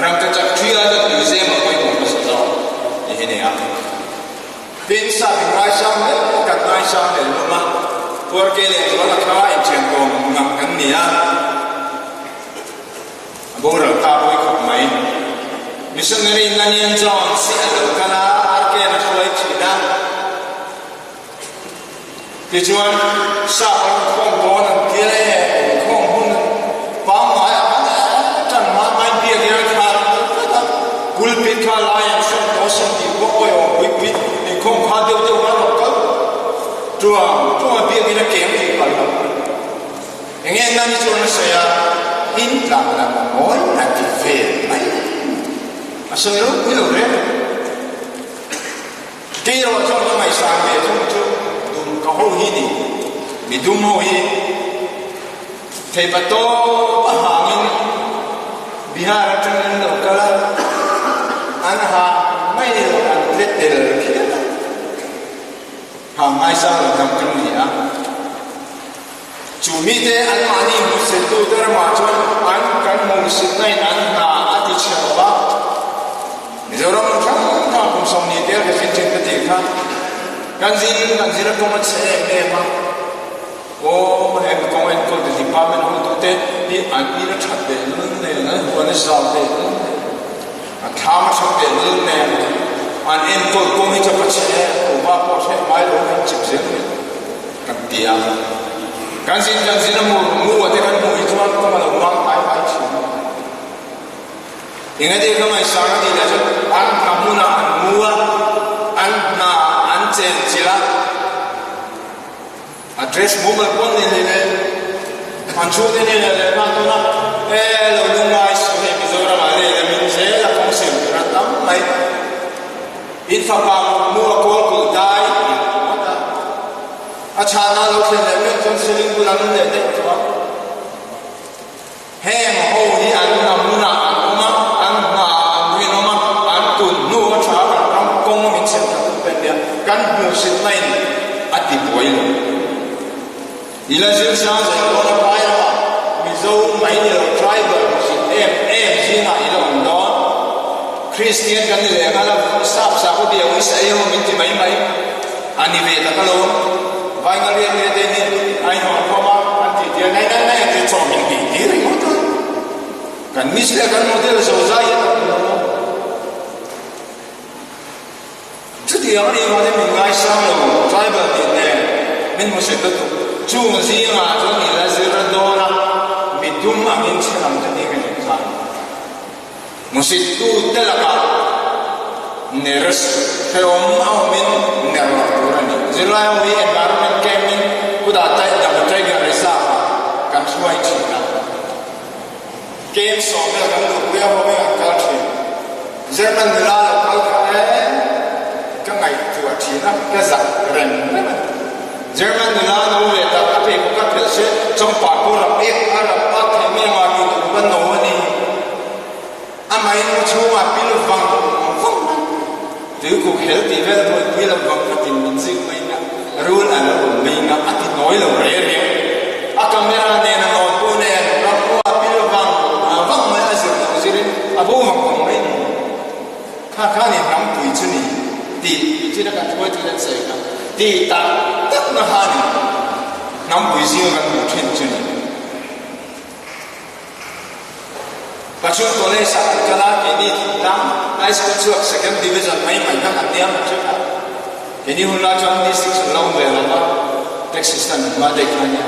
Rangkachak thi aia tui zem a pawimawh hmasa zawk ni hi nia. Tin, sap in ngaisang leh kan ngaisang leh hlawm a, Puarke leh Zuala kha inthian kawm ngang kan ni a. A boral ta pawi khawp mai. Missionary Nanian Jones hi a lo kal a, RK-a'n a hruai thin a. Tichuan, sap an rawn khawm dawn an ti a, e, inkhawm hun pangngai ah khan tan hma hmain biak in an khar an kal tlat a, pulpit kha lai an sawn tawh a sin tih pawh awihawm pui pui inkhawm kha deuh deuh khan rawn kal tuang tuang a biak in a keng tih palh lo. Enge nani chuan a sawi a, in tlang lam a mawi a ti ve mai. A sawi ropui lo reng. Kei erawh chuan ka ngaihsan ve thung chu dum ka ho hi ni. Mi dum ho hi theipa tawp a hangin Bihar atangin an lo kal a, an ha mai ni lo an tle tel phian a. Ha ngaisang lo dang kan ni a. Chu mite anmahni hmuhsittute ramah chuan an kan hmuhsitna in an hna a ti chhe lo va. Mizoram hmun hrang hrang kum 20 tel ka zin thin ka tih kha kan zin kan zir a kawng a chhe em em a. Aw he mi kawng enkawl te department hotute hi an in a that leh lul nen an huan a zau leh lul nen a thlam a that leh lul nen an enkawl kawng hi chu a chhe em kuhva pawh hreh ngai lo an chip zel mai. Kan ti a, kan zin kan zin a mu mu a te kan hmuh hi chuan kawng a lo mang hnai hnai thin. Engati ka ngaihsang a tih leh chuan an hna hmunah an mu a, an hna an chenchilh a, a dress mumal pawn ni hlei le an chhungte hnenah leh hma tawn a, E lo lungngai suh hei Mizoram ah leh la min zel a kawng siam tur a tam mai. In fapa mutmu a kawl kulh dai tih a ti ngawt a. A chhahna lo thlen leh meuh chuan ceiling bulah an leh daih tawh a. Heng ho hi an hna hmunah an awm a, an hna an rinawm a, an tun hnu a tha kan ram kawng min chhem that tum pek nia kan hmuhsitna in a ti buai lo. I la zir sang zel dawn a pai lamah Mizo mai ni lo tribal hmuhsit em em zingah i la awm dawn. Kristian kan ni leh nghal a, sap sap a bia uisa ei ho min ti mai mai a ni ve tak alawm. Vai nga riat riat ei hi a inhawn khawm a, an tih tir nai nai nai ang chu chaw min tih tir ringawt a. Kan miss leh kan model zo zai hi a tak lo. Chutiang a nih avangin min ngaisang lo tribal tih nen min hmu set lutuk. Chung zingah chuan i la zir dawn a, mi dum angin chhe lam te nih ka nih kha. Hmusit tute lakah nurse hrehawm a awmin ner loh tur a ni. Zirlai ho hi environment camp in kutah Damu Tiger Reserve ah kan hruai thin a. Camp sawmvel kan luhpui a ho in an kal thin. German nula lo kal kha e ka ngaihtuah thin a, ka zak reng reng a ni. German nula no ve tak a pheikhawk a phelh se chawngpa pawh rap ek a rap a thei mai anga tih tur ka no a ni. Amahin mu chhungah pil vang vang mai. Tuikuk hel tih vel buaipui lo vang khatin min zik mai nga rul a lo awm mai nga a ti nawi lo reng reng. A camera nen a nawn pawh nen ram pawh a pil vang vang mai a zir lo zirin a bo vang vang mai ni. Kha kha ni hnampui chu ni tih tih kan hruai chu kan sawi kha tih tak tak na kha ni hnampui zinga kan hmuh thin chu ni. Pachhung College ah kan kal a, keini thingtlang High School chhuak Second Division mai mai kha kan nia matric ah. Keini hun lai chuan district an lo awm ve lo va, taxi stand an hma daih kha a nia.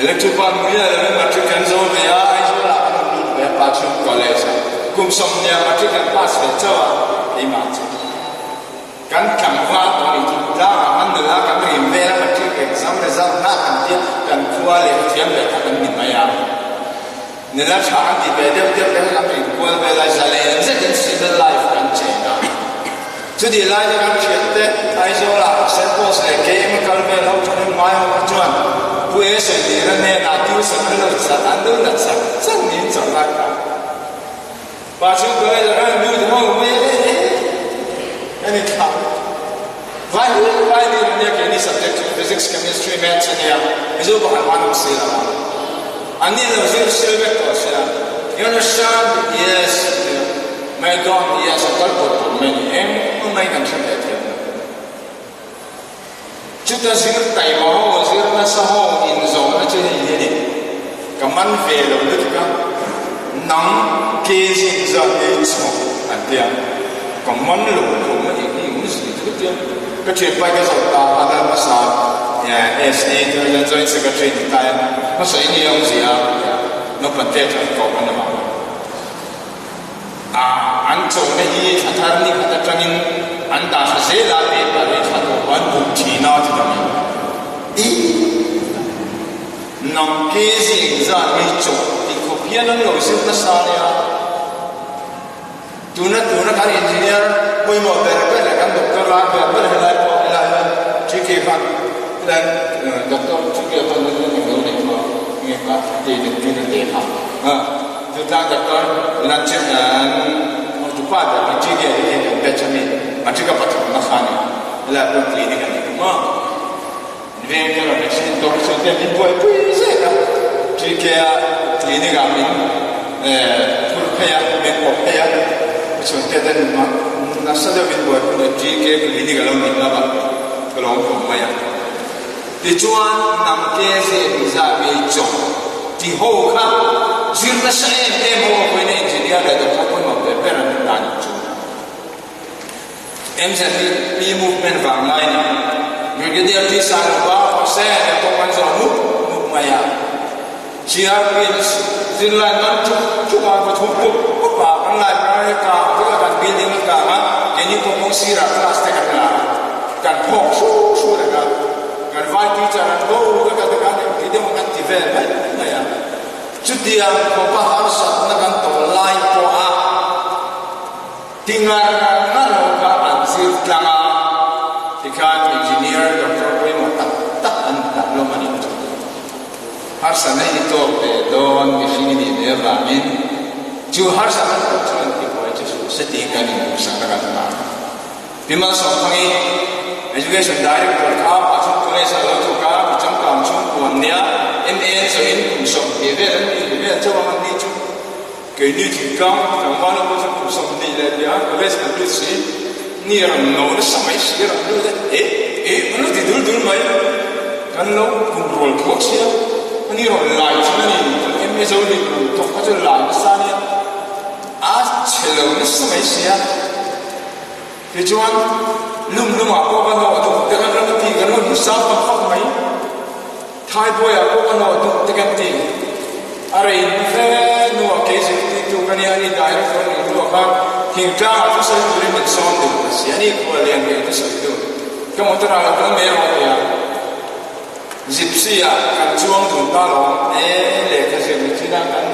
Electric ban mui leh lovin matric kan zo ve a, Aizawl ah kan rawn lut ve a, Pachhung College ah kum 20 matric kan pass ve chauh a, keimah chu. Kan tlangval tawh nih chu tlangah kan nula kan rim vel a matric exam result hna kan tia kan khua leh thiam leh kha kan ni mai a. Nula tha kan ti ve deuh deuh te kha kan rim kual vel a zalen zetin civil life kan chen a. Chutih lai te kan thian te Aizawl ah St. Paul's leh KM a kal vel ho thahnem ngai ho kha chuan Pu E Sawitir a hnenah tuition an lo chak an lo la chak chak niin chak lai kha. Pa chu ka ei la nu te ho mai e e e ni thla vai hu vai ni nia ke ni subject chu physics chemistry maths ania mizo pakhat man awm si lo a an ni lo zir sil vek tawh sia you understand yes my god yes a kal pawt pawt mai ni eng mai kan hre ve thiam lo Chuta zir taima ho, zir nasa ho inzawhna chu hei hi a ni, Ka man ve lo lutuk a, nang ke zing zat ngei chhawk an ti a, ka man lo khawm a eng hi awm zui thut tia ka thianpai ka zawh ta a lal hmasa SE chu Joint Secretary ni ta e, hmasa eng nge awm zia a ti a, naupang te chuan ka awm a ni mah. A an chawhna hi thla thar ni khat atangin an dah hra zel a, paper hi thla tawp an buk thin a ti ta mai. I nang ke zing zat hi chawh tih khawp hian an lo zir nasa nia. Tuna tuna kan engineer pawimawh ber ber leh kan doctor lai ber ber helai pawh helai hian TK khan helai doctor TK khan lo nei kha nge kha tei den tun a te kha. Chutah doctor Lanchit an hotupa ber hi TK te hian kan batch a mi matric a pathumna kha a ni. Helai pawh clinic a ni ta maw. Veng te rawn accident tawk hi chuan te min buaipui zet a. TK a clinic ah min phur phei a, min pawp phei a. Chhungte ten nasa deuh min buaipui leh TK clinic a lo nih lama ka lo awm khawp mai a. Tichuan, hnam ke zeh zah ngei chawp ti ho kha zir nasa em em ho a vawiin a engineer leh doctor pawimawh ber ber an ni ta nih chu. MZP movement vang lai ni. Brigadier T Sailova Hossain a kawng an zawh mup mup mai a. CRP zirlai man chuk chuk a va thu pup pup a, kan library a kang vek a, kan building a kang a, keini pawh kawng sirah class te kan la a, kan phawk hru hru reng a, kan vai teacher an bo vek a tikhan engti deuh an ti vel mai mai a. Chutiang khawpa harsatna kan tawh lai pawha ti ngar ngar ho kha an zir tlang a, tikhan engineer doctor pawimawh tak tak an tak lawm a ni. Harsatna hi tawk ve dawn mihring i nih ve avangin chu harsatna pawh chuan tibuai chu suh se tiin kan induhsak a kan hma. Pi Malsawmthangi, Education Director kha Pachhung College ah lo thawk a, mi changkang chhungkua an nia, MA an zawhin kum 20 vel an nih vel chauh ang an ni chu. Keini thingtlang tlangval ho pawh chu kum 20 leh tia college kan lut si, ni ram no nasa mai si ram lut e, eh eh kan lo ti dul dul mai, kan lo kum rual thuak sia, ani rawn lai thin a ni, kan MA zo lim rawn thawk kha chu lai nasa ania, a chhe lo nasa mai sia. Tichuan, lum lumah pawh ka hnawh duh te kan lo ti, kan lo hmu sang fak fak mai. Thaibawiah pawh ka hnawh duh te kan ti. A rei hnu fe hnuah kei zirtirtu ka nia, ani director nih hnuah khan thingtlangah thusawi turin min sawm duh ta si, ani khua lian ngei thusawi duh. Ka motor ah lo kal mai rawh tia Gypsy ah kan chuang dun ta lawm e, lehkha zir ni thin a, kan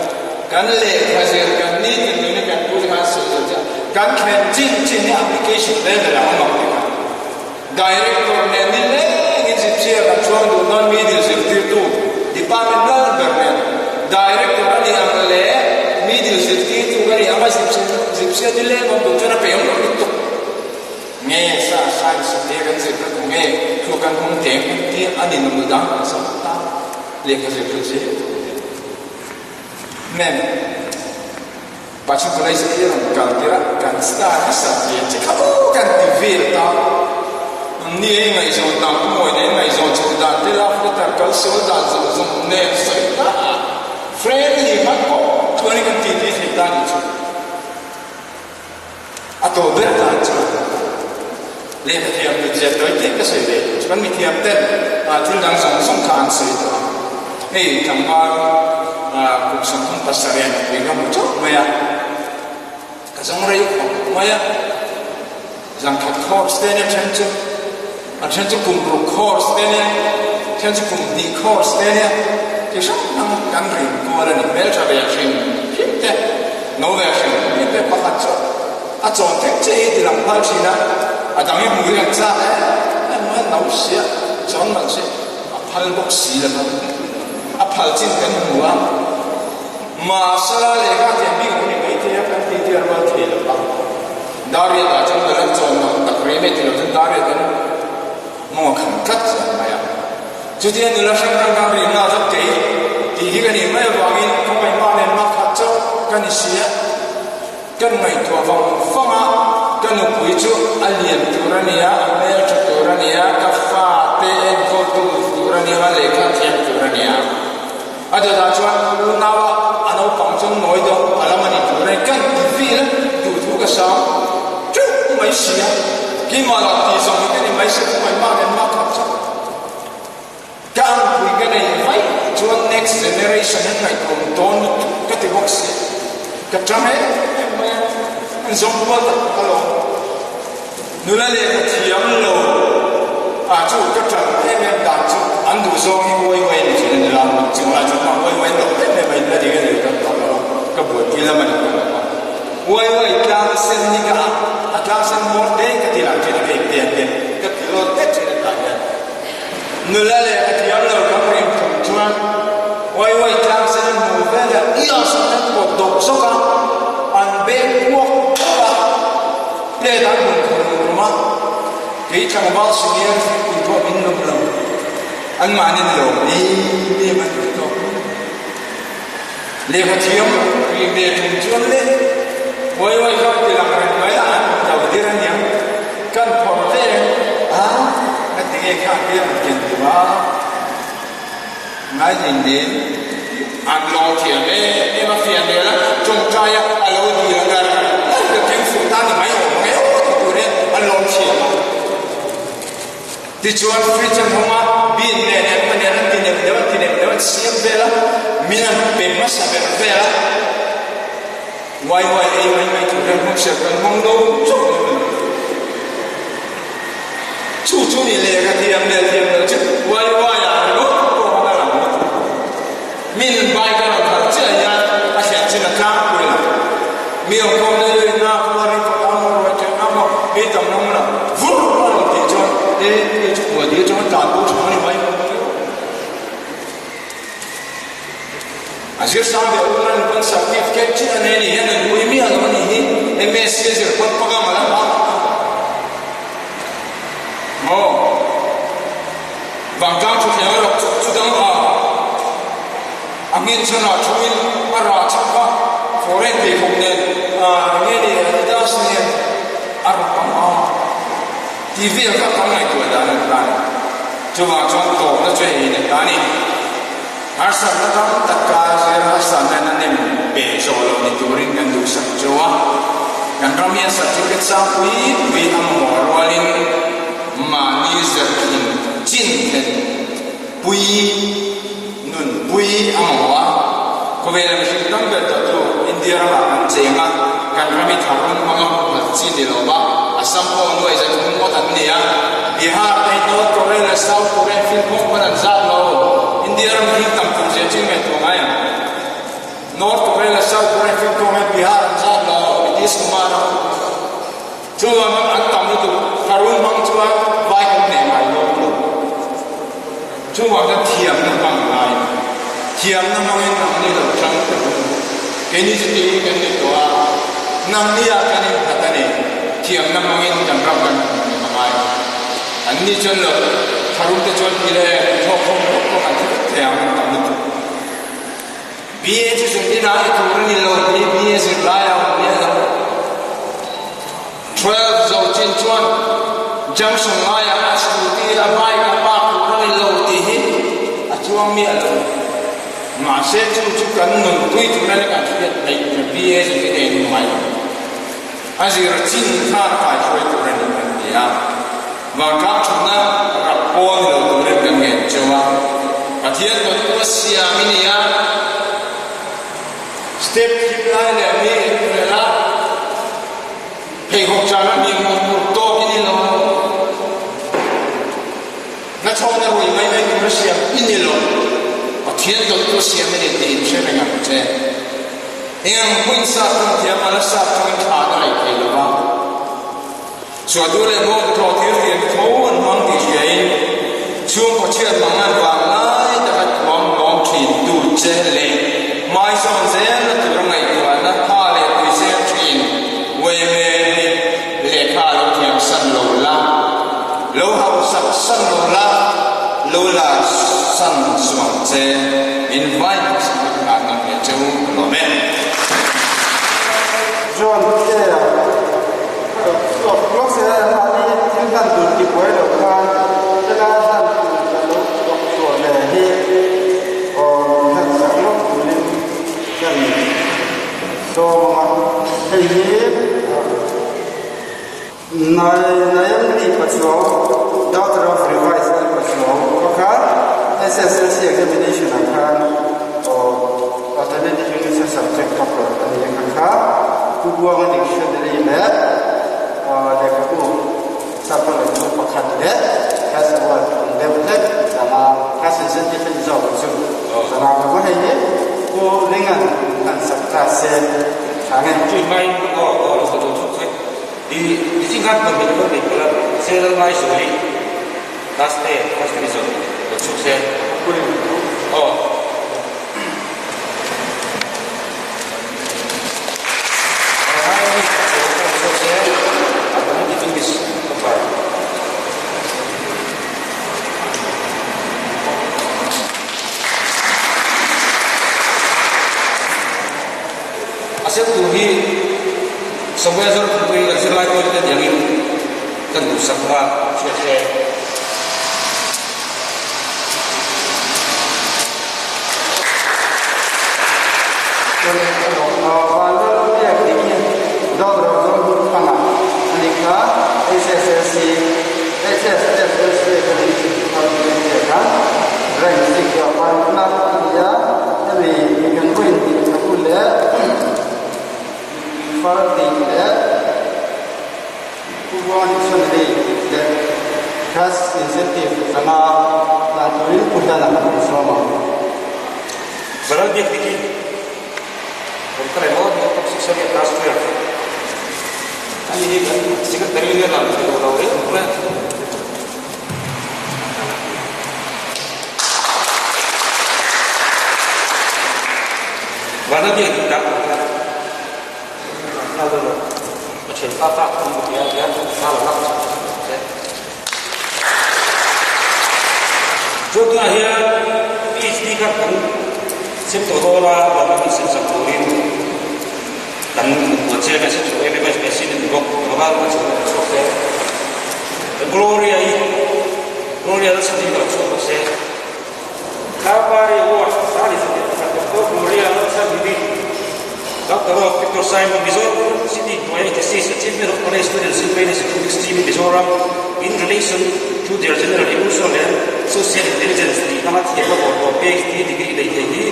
kan lehkha zir kan nitin nun hi kan pu te khan sawi zir che a, kan thlen chin chin hi application level ah awm ang ti kha. Director nen ni lengin Gypsy ah kan chuang dun dawn middle zirtirtu department lal ber nen Director a nih ang leh middle zirtirtu ka nih ang a Gypsy a ni leng awm duh chuan a peih awm loh lutuk. Nge sa science te kan zir kha tu nge thu kan hmang teng kan ti a ni lo dang kan sam ta lehkha zir chu zir tu te mem Pachhung College hi rawn kal tir a kan star nasa zia che kha u kan ti vel ta an ni ei ngaihzawn dan pu mawi nen ngaihzawn chho dan te love letter kal sual dan zawng zawng nen sawi ta friendly khan pawh chuan kan ti ti thei ta ni chu. A tawh ber tan chuan lehkha thiam mit ziah tawi te ka sawi ve duh chu. Kan mithiam ten thil dang zawng zawng kha an sawi tawh a. Hei tlangval kum 37 a nupui ka hmu chauh mai a, ka zawng rei khawp mai a. Zangkhat course te nia then chu, a then chu kum ruk course te nia, then chu kum hnih course te nia, chi hrang hrang kan rin kual a ni. Hmeltha ve hrim hrim te, no ve hrim hrim te pakhat chu a chawn thek che hi ti lang phal thin a, a dang hi hmu hi an chak em em mai a, no sia, chawn malh si, a phal bawk si lo va, a phal chin kan hmu a. Mahsela lehkha thiam bik lo ni maithei a kan tih te a rual thei lo va. Dariat ah chuan ka lo chawn lo tak rem e ti lo chuan Dariat in mawng a kham tlat zan mai a. Chutia nula hrang hrang khan rinna a zawk kei tih hi ka nih mai avangin ka ngaihma nen mak khat chauh ka ni si a. Ka ngaihtuah vang vang a, ka nupui chu a lian tur a nia, a hmeltha tur a nia, ka fa te enkawltu tur a nia, lehkha thiam tur a nia. A dawtah chuan unaua a naupang chuan nawi deuh a lam a ni tur e, kan ti vel a, duhthu ka sang teuh mai si a, keimah lah tih zawng hi ka ni mai si, ka ngaihmah nen mah khat chauh. Ka anpui ka nei vaih chuan next generation an ngaihtuah dawn lutuk ka ti bawk si, ka tang em em mai a, an zawng kual tak tak alawm. Nula lehkha thiam lo ah chu ka ṭan em em dan chu an duh zawng hi uai uai a ni thin a nula chung lai chuan mah uai uai an lo em em a inla ding a ni lo kan tawh lo a ka buaipui lam a ni tawh lo a uai uai tlang sen hi ka a tlang sen hmawr te ka ti lang thin a ka inpe an te ka ti lawt det thin a tah hian nula lehkha thiam lo kan rin thung chuan uai uai tlang sen an hmu vel a ias an pawt dawk zawk a an beng puak puak a. Plate an rawn khawrh rum rum a, kei tlangval senior thingpui pawh min lawm lo, anmahni ni lawm em em an ti tawh. Lehkha thiam ri ve tum chuan le uai uai kha ti lang reng mai a, an lo dir aniang, kan phawrh ve a, ka ti nge kha tia an ken duh a. Ngai hlin nen an lo thiam em em a, fiah hmel a, tawngtai a, a lo dil a ngar ngar ka keng fuh ta ni mai awm ang e aw ti tur hian an lo thiam a. Tichuan fridge an hawng a, bean nen engemaw nen an ti neuh neuh an ti neuh neuh an siam vel a, min an pe hmasa ber vel a, wai wai ei mai mai tur hian hmang siam kan hmang lo chauh ni mai. Chu chu ni lehkha thiam leh thiam loh chu wai wai ah ringawt pawh khan a lang ngawt lo. Min bike a rawn khalh chiah hian a thlen chin a tlangpui lo. Mi awmkhawm leh leh na khua ring kawt ang maw ruai ṭeng ang maw mi tam lo hmunah vur a rawn tih chuan e hei chu kua dil chuan tlan bo ṭha ni mai maw tih A zir sang deuh hun a nupan certificate chiah a nei ni hian an pui miah lo a nih hi MSc a zir pawn panga mal a hma maw. Vangtlang thuthleng erawh chu chu dang a a nghen chhan ah thuin a rah chhak a, foreign pheikhawk nen a nge ni Adidas nen a rawn tam a tih vel kha kan ngaihtuah dan a ni ta a ni. Chuvang chuan tawpna chu hei in a ta a ni. Harsatna tam tak kar zir harsatna in a nem pe zawh loh ni turin kan duhsak chu a, kan ram hian certificate sang pui pui a mamawh rualin mahni zirthin chin thlen pui nun pui a mamawh a. Khawvela mihring tam ber tawh chu India ramah kan cheng a, kan ram hi tharum hmanga humhalh chi ni lo va, Assam pawh nuai zathum ngawt an ni a, Bihar te hi North Korea leh South Korea fimkhawm pawn an zat lo, India ram hi tam tur zia chin ngaihtuah ngai ang. North Korea leh South Korea fimkhawm hian Bihar an zat lo, Nitish Kumar a. Chuvangin an tam lutuk, tharum hmang chuan vai kan hneh ngai dawn lo. Chuvangin thiamna hmang ngai, thiamna hmangin nangni lo tang ta ru. Keini chu tiin kan ni tawh a, nangni ah kan innghat a ni. Thiamna hmangin kan ram kan hmu ngai. Anni chuan lo tharum te chuan ti le thawk khawm tawk tawk an thi vek thei ang an tam lutuk. BA chu zirtir a ni tur a ni lo tih BA zirlai a awm miah lo. 12 zo chin chuan junction laiah a scooty a bike a park tur a ni lo tih hi a chuang miah lo. Mahse chu chu kan nunpui tur a ni kan hriat theih kan BA zirtir ei ni ngai lo. A zir chin khan kaihruai tur a ni kan ti a. Vangtlang thutna rap pawl ni lo turin kan ngen cheu a, Pathian dawttu a siam i ni a, step thim lai leh mi hrel a, pheikhawk chana mi hmuh tur tawk i ni lo. Nachhawkna rui mai mai tur a siam i ni lo. Pathian dawttu a siam i ni tih in hre reng ang che. Eng pawhin sap tawng thiam a la sap tawngin thla na rei thei lo va. Suahdu leh bawng thlawh thir thiam tho an hmang tih hriain chhungkaw chhiat mang an vang lai taka thuam lawm thin tu che leh hmaizawn zelna tura ngaihtuahna tha leh tuizel thin Uaime hi lehkha lo thiam san lo la, lo hausak san lo la, lo la san suang che min vai hmasa vek nan ang leh cheu ka lawm e.
John Kea. Mahni thil hlan tur ti buai lo khan helai hlan tur ka lo thawk chhuah leh hi aw min hlan sak lawk turin kan sawm ang a, hei hi Naomi Pachuau, daughter of Revised L Pachuau kha khan SSLC examination ah khan aw alternative English subject topper a ni a kha kha. Pu Buanga dictionary leh lehkhabu chapter lehkhabu pakhat leh class award ang deuh hlek zana class incentive a ni zawk ang chu zana ka va hei hi Pu Ringan han sak ta se tha nge.
Chui hmain aw aw lo sawi thut che i i ching khan pawh min pawh min pawlh a se lal ngai sawi class te first division lo chhuk se aw. A semtu hi Samuel Zorkhawpui kan zirlai pawhin te tiangin kan duhsak a hriat hle.
Vanlal biak dik hi Doctor Zawlhmun Thanga a ni kha HSLC HSSLC examination. Cash incentive 5 hlan turin Pu Hlana kan sawm ang.
Varal biak dik hi rawn kal em aw ni top six ania class 12 ani hi kan secretary nia lang thei lo reng reng. Vana biak dik tak ang kha a thian pa tak an hmu hian hian thla la lak se. Chuan tunah hian PhD kha kan sem tawh dawn a, lawmna kan sem sak turin kan buat che a, sem chhuah em em a, president ni bawk anga kan chhuah kan chhuak te. Gloria hi Gloria Lalchhandin ka lo chhuak bawk se. Tlangpari Award 2021 Doctor Gloria Lalchhandin Doctor of Victor Simon Mizo City hnuaia thesis Achievement of College Students in Brain Academic Stream in Mizoram in Relation to Their General Emotional and Social Intelligence tih hmanga thiamna bawrhlawh PhD degree nei thei hi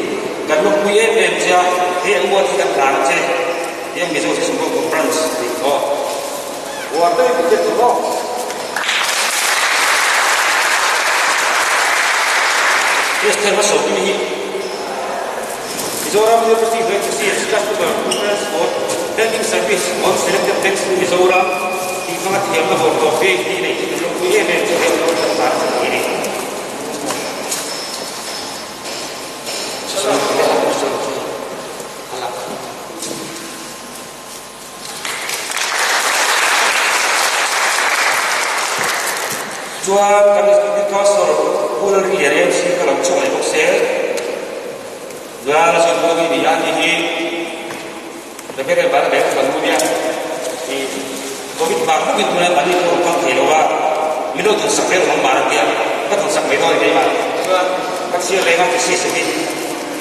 kan lawmpui em em che a, he award hi kan hlan a che Young Mizo Session Board Conference tih aw.
Uar deuhin ka hriat tur aw.
Esther Hmasawkimi hi Mizoram University Hnuaithasi a Customer Conference for Banking Service on Selected Banks in Mizoram tih hmanga thiamna bawrhlawh PhD nei hi kan lawmpui em em chu hei lo kan tan a ni a ni. Chuan kan District Council Pu Lalringlian MC ka lo chhuak leh bawk se. Lal Zawlbuangi ni a tih hi Reverend Vana Beng fanu nia i Covid vang bawkin tuna an ni pawh rawn kal thei lo a, min lo thawksak reng awm mar a tia, ka thawksak mai dawn keimah. Chuan ka chhiar reng a thesis hi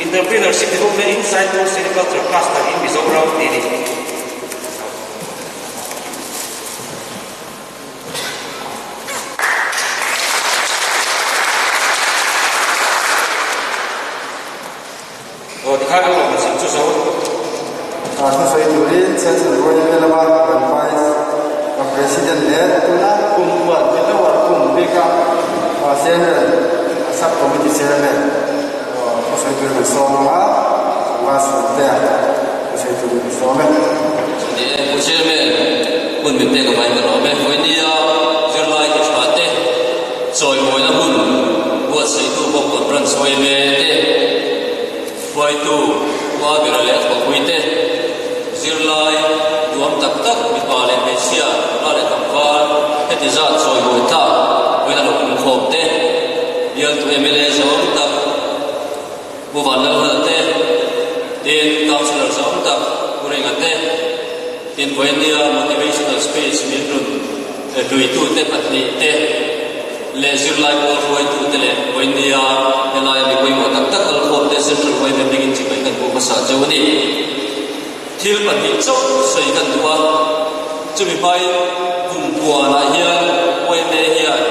Entrepreneurship Development in Saitual Sericulture Cluster in Mizoram tih a ni. Aw tikhan an lawm chin chu zo.
A thusawi turin Central Royal lama kan Vice President leh tuna kum khuan Delaware kum bika General Sub Committee Chairman thusawi turin kan sawm ang a, Vice President thusawi turin kan sawm e.
Ni e, Pu Chairman, hun min pek avangin ka lawm e. Vawinia zirlai ti tha te chawimawina hun buatsaihtu bawk Conference yma te, hruaitu khua bera leh thawhpui te, zirlai duam tak tak mipa leh hmeichhia, nula leh tlangval heti zat chawimawi tlak vawiin a lo pumkhawm te, bialtu mla zawng tak Pu Vanlalhla te, tin Councillor zawng tak Pu Ringa te, tin vawinia motivational speech min rawn hluitute pahnihte leh zirlai pawl hruaitute leh vawinia helaia mi pawimawh tak tak kalkhawmte Central Yma hmingin chibai kan hmuh hmasa cheu a ni. Thil pahnih chauh sawi kan duh a, chumi hmain kum puanah hian yma hian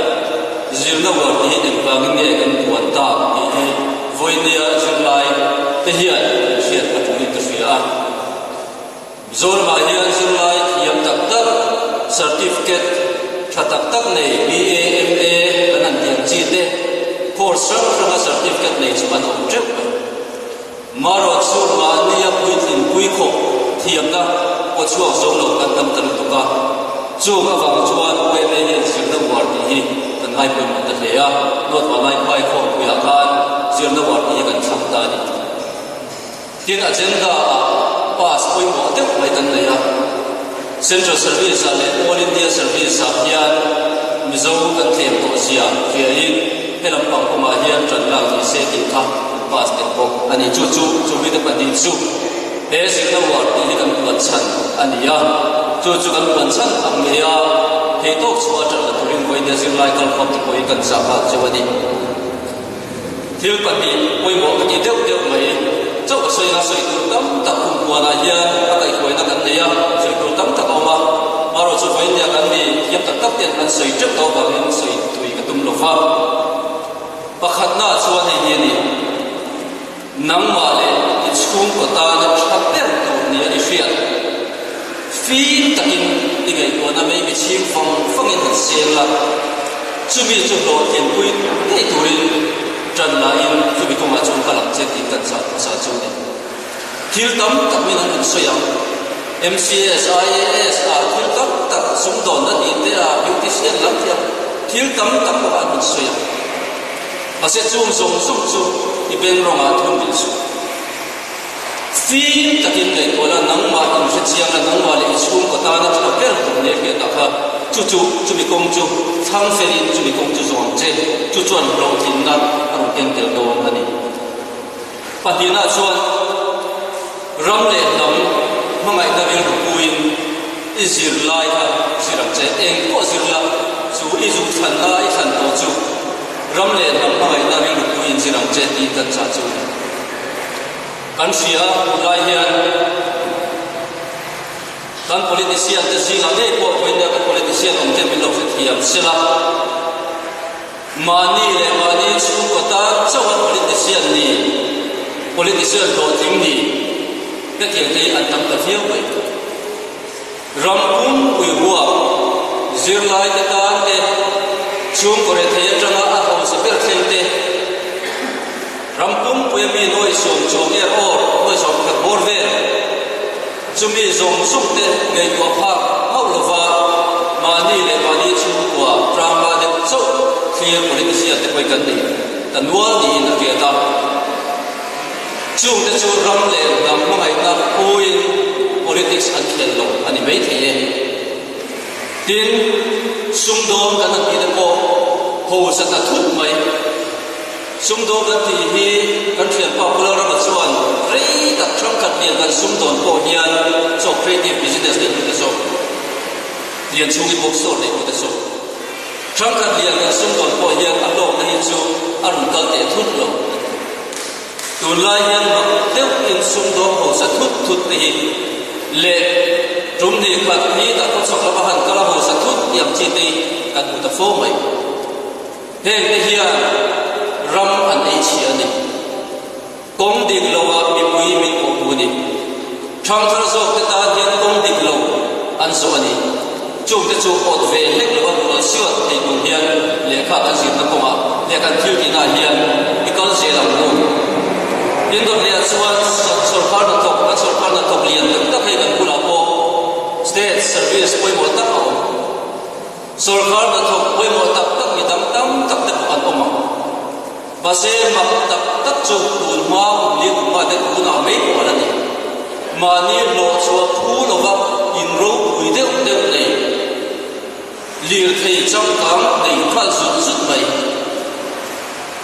zirna uar tih hi engvangin nge kan puan tak tih hi vawinia zirlai te hian kan hriat a tulin ka hria a. Mizoramah hian zirlai thiam tak tak, certificate tha tak tak nei, BA, MA kan han tih ang chi te, course hrang hranga certificate nei chu an awm teuh mai. Marawh chu mahnia puitlin pui khawp thiamna pawh chhuak zo lo kan tam ta lutuk a, chung avang chuan yma hian zirna uar tih hi kan ngaipawimawh ta hle a, North Vanlaiphai khawmpuiah khan zirna uar tih hi kan thlang ta a ni. Tin, agenda ah pass pawimawh deuh mai kan nei a, Central Service ah leh All India Service ah hian Mizo kan tlem tawh zia hriain he lampang kawngah hian tan lak ni se tih kha kan pass tel bawk a ni. Chu chu chumite pahnih chu he zirna uar tih hi kan puan chhan a ni a, chu chu kan puan chhan ang ngei a, thei tawk chhuah a tan la turin vawiin zirlai kalkhawm te pawhin kan chah nghal cheu a ni. Thil pahnih pawimawh ka tih deuh deuh mai. Chauh a sawi a, sawi tur tam tak kum huanah hian a kaihhruaina kan nei a, sawi tur tam tak a awm a. Marawh chu vawiin kan mi thiam tak tak ten an sawi teuh tawh avangin sawi tui ka tum lo va. Pakhatna chuan hei hi a ni, Nangmah leh i chhungkaw tana tha ber tur nia i hriat. Fim takin i ngaihtuahna mai mi chhing vang vangin han seng la. Chumi chu hlawhtlinpui ngei turin ṭan lahin chumi kawngah chuan kal ang che tiin kan chah hmasa chu a ni. Thil tam tak min an rawn sawi ang. MCS, IAS ah thil tam tak sumdawnna tih te ah beautician lam tih ah thil tam tak pawh an rawn sawi ang. Mahse chung zawng zawng chu i beng rawngah thun bil suh. Fim takin ngaihtuah la, nangmah inhre chiang la, nangmah leh i chhungkaw tana tha ber tur nia hriatah kha chu chu chumi kawng chu thlang felin chumi kawng chu zawng ang che. Chu chuan hlawhtlinna a rawn keng tel dawn a ni. Pahnihna chuan ram leh hnam hmangaihna rilru puiin i zir lai kha zir ang che. Eng pawh zir la, chu i zuk thlanna i thlan tawh chu ram leh hnam hmangaihna rilru puiin zir ang che tih kan chah chu a ni. Kan hria tunlai hian kan politician te zingah ngei pawh vawiin kan politician awm te min lo hrethiam sela. Mahni leh mahni chhungkaw tan chauha politician ni, politician hlawhtling ni hetiang te hi an tam ta viau mai. Ram pumpui ruak, zirlai te tan te, chhungkaw rethei atanga a hausa ber thleng te, ram pumpui a mi nuaisawm chuang er awr, nuaisawm pakhat bawr vel, Chumi zawng zawng te ngaihtuah phak hauh lova mahni leh mahni chhungkua tangka deuh chauh thlir politician te pawhin kan nei ta nual niin a hriat a. Chungte chu ram leh hnam hmangaihna puiin politics an khel lo a ni maithei e. Tin, sumdawng kan han tih te pawh hausa ta thut mai. Sumdawn kan tih hi kan thianpa Pu Lalrama chuan rei tak ṭhangkhat lian kan sumdawn pawh hian cooperative business neih tute zawk, lian chhungin bookstore neih tute zawk. Ṭhangkhat lian kan sumdawn pawh hian a hlawkna hi chu a rawn kal teh thut lo a ti. Tunlai hian mak deuhin sumdawng hausa thut thut te hi leh tum ni khat hi tak khawchhak lama han kal a hausa thut tih ang chi te hi kan hmu ta fo mai. Heng te hian ram an ei chhia a ni. Kawng dik lo ah mipui min pawh hmu a ni. Thangthar zawk te tan hian kawng dik lo an zawh a ni. Chung te chu awt ve hlek lo a hnual siat thei tur hian lehkha kan zirna kawngah leh kan thil tihna ah hian i kal zel ang u. Indawtleah chuan sawrkar hnathawk kan sawrkar hnathawk lian tak tak hei kan bulah pawh state service pawimawh tak a awm. Sawrkar hnathawk pawimawh tak tak mi dang tam tak te pawh an awm ang. Mahse, mak tak tak chu tun hma kum li kum hma te tunah mai pawh a la ni. Mahni hlawh chhuah phu lova in ropui deuh deuh nei, lirthei changkang nei nghal zut zut mai.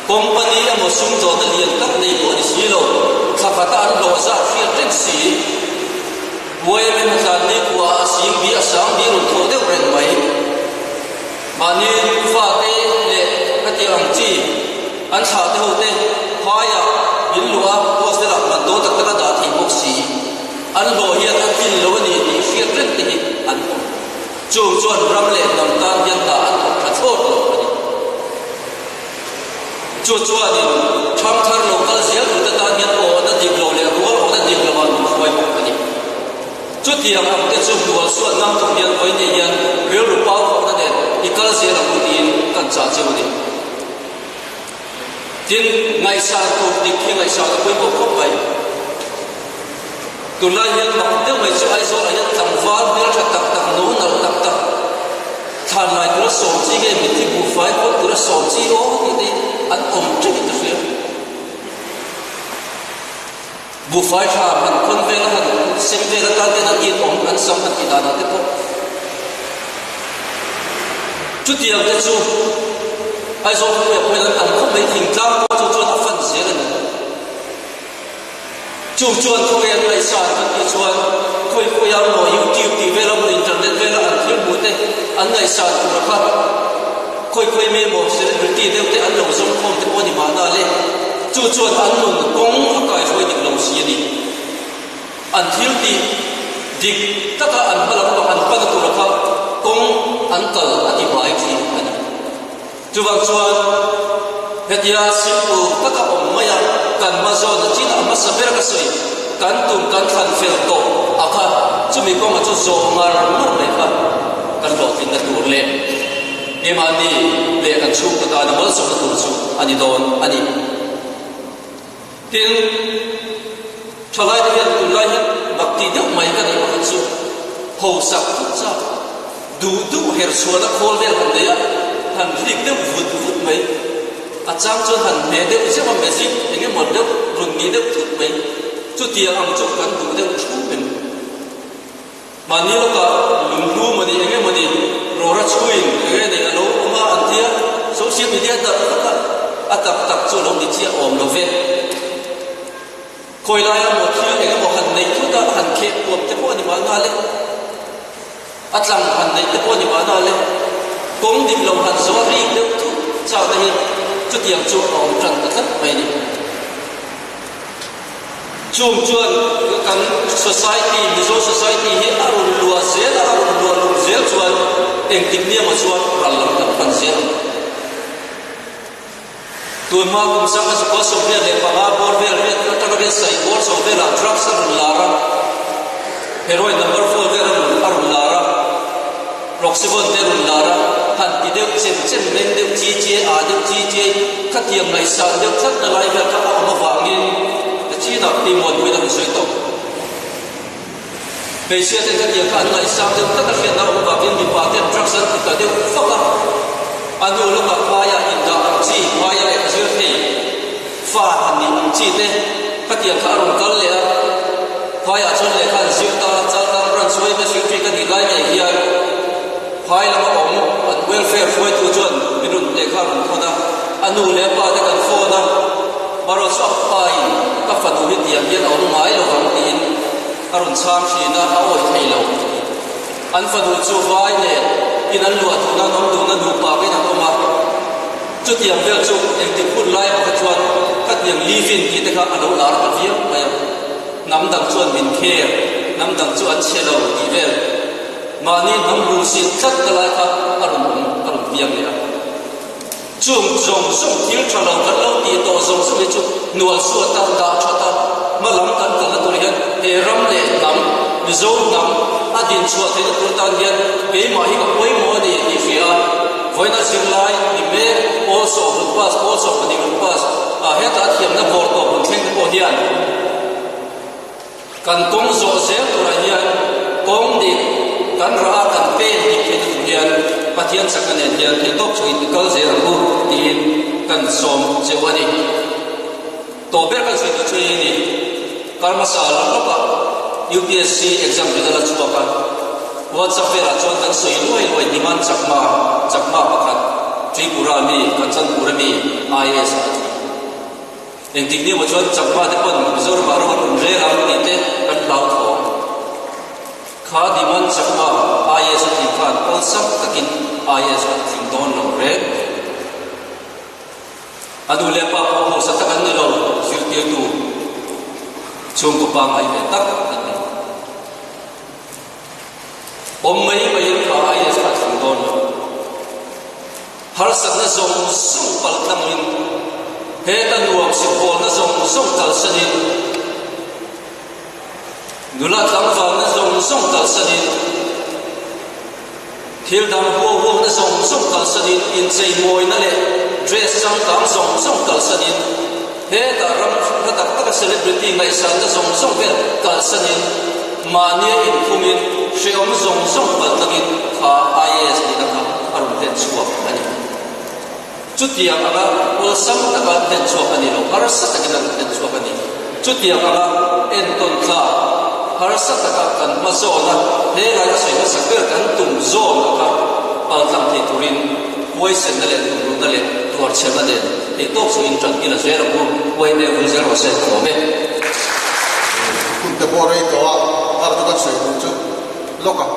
Company emaw sumdawna lian tak nei pawh ni si lo, thla khata an hlawh zat hriat reng si. Uaia hlatlan ni khuaah a sing bi a sang bi rawn thawh deuh reng mai. Mahni fate leh hetiang ang chi an thlah te ho te phaiah in luh a hostel ah man dawn tak tak a dah thei bawk si. An hlawh hian a tlin lo a ni tih hriat reng te hi an awm. Chung chuan ram leh hnam tan hian hna an thawk tha thlawt lo a ni. Chu chuanin ṭhangthar lo kal zel tute tan hian awhna dik lo leh rual awhna dik lovah min hruai bawk a ni. Chutiang ang te chu hnual suat ngam tur hian vawi nei hian rilru pau khawhna nen i kal zel ang u tiin kan chah cheu a ni. Tin, ngaihsan tur dik hi ngaihsan a pawimawh khawp mai. Tunlai hian mak deuh mai chu Aizawlah hian tlangval hmeltha tak tak, no nalh tak tak, thlan lai tura sawm chi nge mitthi buhfai khawn tura sawm chi aw tih te hi an awm teuhin ka hria. Buhfai tha han khawn vel a han sem vel atan ten an it awm an sam han tih danah te pawh chutiang te chu Aizawl khawpuiah pawh hian an tam khawp mai, thingtlang pawh chu chuan a fan zel a ni. Chung chuan khawi an ngaihsan kan tih chuan khawi khawi a maw YouTube tih vel a maw internet vel a an thil hmuh te an ngaihsan tur a kha khawi khawi mi emaw celebrity deuh te an lo zawng khawm te pawh a ni mahna le. Chu chuan an nun kawng a kaihruai dik lo si a ni. An thil tih dik taka an hma lampang an pan tur a kha kawng an kal a ti bai thin a ni. Chuvang chuan hetia simple taka awm mai a, kan hma zawn a chin a hmasa ber ka sawi, kan tum kan thlan fel tawh a kha, chumi kawnga chu zawh ngar ngar mai kha kan hlawhtlinna tur leh. Keimahni leh kan chhungkaw tana malsawmna tur chu a ni dawn a ni. Tin, thalaite hian tunlai hian mak tih deuh mai ka neih pakhat chu hausak thut chak, duh duh her chhuahna khawl vel han nei a, han rik deuh vut vut mai. A chang chuan han hmeh deuh zeuh a, magic eng emaw deuh rawn nih deuh thut mai. Chutiang ang chu kan duh deuh thu em? Mahni lawkah lunghlu mawni eng emawni rawra chhuin eng nge nei a lo awm a an tia, social media darh vak a, a tak tak chu a lo ni chiah awm lo ve. Khawi laia maw thil eng emaw han neih thut a, han kheh puam te pawh a ni mahna le, a tlang han neih te pawh a ni mahna le, kawng dik lo han zawh a rik deuh thut chakna hi chutiang chu a awm tan ta tlat mai a ni. Chung chuan kan society, Mizo society hi a rawn luah zel a, a rawn luah lum zel chuan engtik ni emaw chuan ral lam kan pan zel ang. Tun hma kum sang a zukua 85 bawr vel riat atanga riat saih bawr chho velah drugs a rawn lar a, heroin number four vel a rawn a rawn lar a, Roxyvon te a rawn lar a, han ti deuh chem chem meng deuh chi chiai ah deuh chi chiai khatiang ngaihsan deuh tlat na lai vel kha a awm avangin ka chinah pi Muanpuiin a rawn sawi tawh. Hmeichhia ten khatiang kha an ngaihsang deuh tlat a hriatna a awm avangin mipa ten drugs an ti ta deuh fak a, a nu lawkah phaia indah ang chi, phaia lehkha zir thei fa han nih ang chi te khatiang kha a rawn kal leh a, phaiah chuan lehkha an zir ta, Chaltlang branch yma secretary ka nih lai ngei hian phai lama awm an welfare hruaitu chuan min rawn lehkha a rawn thawn a, a nu leh a pa te kan phone a, marawh chu a pa in ka fanu hi tiang hian a awm ngai lo vang tiin a rawn chhang thin a, a awih thei lo. An fanu chu vai nen in an luah duhna an awm duhna nupa in an awm a, chutiang vel chu engtik hun lai emaw kha chuan khatiang live in tih te kha a lo lar ta viau mai a, hnam dang chuan min care, hnam dang chu an chhe lo tih vel mahni hnam luhsit tlat na lai kha a rawn awm a rawn piang leh a. Chung zawng zawng thil tha lo kan lo tih tawh zawng zawng hi chu hnual suat a, dah that a, hma lam kan kalna tur hian he ram leh hnam, Mizo hnam a din chhuah theihna tur tan hian keimah hi ka pawimawh a ni tih hria a, vawiina zirlai ni mek, pawl sawm run pass, pawl 12 run pass, ah heta a thiamna bawr tawp run thleng te pawh hian Kan kawng zawh zel turah hian kawng dik kan rah a, kan pen dik theihna tur hian Pathian chakna nen hian theihtawp chungin i kal zel ang u tiin kan sawm cheu a ni. Tawh ber kan sawi tur chu hei ni, kar hmasa lam lawkah UPSC exam result a chhuak a, WhatsApp velah chuan kan sawi luai luai Diman Chakma, Chakma pakhat, Tripura mi, Kanchanpur ami IAS a tling. Engtik ni emaw chuan Chakma te pawn Mizoram ah ro an rawn rel ang tih te kan hlauthawng. Kha Diman Chakma IAS a tling khan awlsam takin IAS a tling dawn lo reng. A nu leh pa pawh hausa tak an ni lo, zirtirtu chhungkaw pangngai ve tak an ni. Awm mai maiin kha IAS kha a tling dawn lo. Harsatna zawng zawng palh tlangin, heta nuam sikbawlna zawng zawng kalsanin, nula tlangvalna zawng zawng kalsanin, thil dang huahuakna zawng zawng kalsanin, incheimawina leh dress changkang zawng zawng kalsanin, heta ram hla tak taka celebrity ngaihsanna zawng zawng vel kalsanin, mahnia inphumin hrehawm zawng zawng palh tlangin kha IAS nihna kha a rawn hlen chhuak a ni. Chutiang anga awlsam taka hlen chhuak a ni lo, harsa takin a rawn hlen chhuak a ni. Chutiang anga entawn tlak, harsa taka kan hma zawna he lai ka sawi hmasak ber kan tum zawna kha paltlang thei turin huaisenna leh tumruhna leh tuarchhelna nen thei tawk chu in tan ila zel ang u, huaime vul zel rawh se ka lawm e.
Hun te pawh rei tawh a, ar chu kan sawi duh chu lawk a.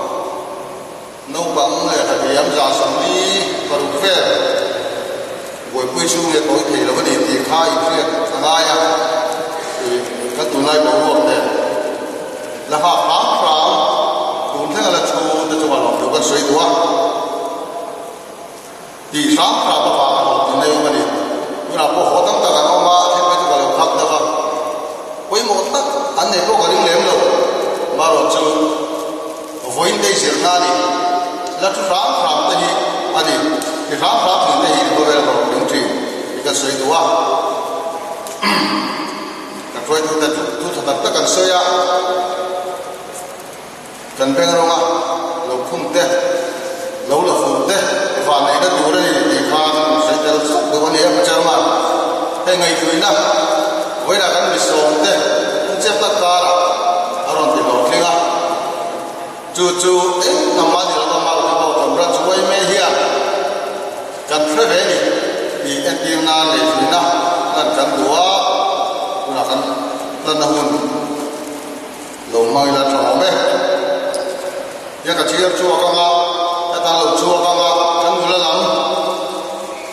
Naupang lehkha thiam 46 vel buaipui chhung leh tawi thei lo a ni tih kha inhriat a ngai a, ih kan tunlai boruak nen la nghak hram hram tun thleng a la thu te chungah lawm tur kan sawi duh a, tih hram hram avanga hlawhtling nei awm a ni. Tunah pawh haw tam tak an awm a, a then phei chu ka lo khak deuh a, pawimawh tak an nei pawh ka ring lem lo, marawh chu. Vawiin te zirna a ni. La thu hram hram te hi a ni. Hruaitute thu tha tak tak an sawi a, kan beng rawnga lo khum te, lo la fur te vanneihna tur a ni tih kha kan sawi tel zauh deuh a ni a, Chairman. Hei ngaihtuihna vawiinah kan misawm te chep tak karah a rawn ti hlawhtling a. Chu chu eng hnam a ni lo a, Mau te pawh kan branch uai mai hian kan hre ve ni tih entir nan leh hruina lan kan duh a, tunah kan lanna hun lo hmang ila tha awm e. Tia ka chhiar chhuak anga, ka tan lo chhuak anga, kan nula lam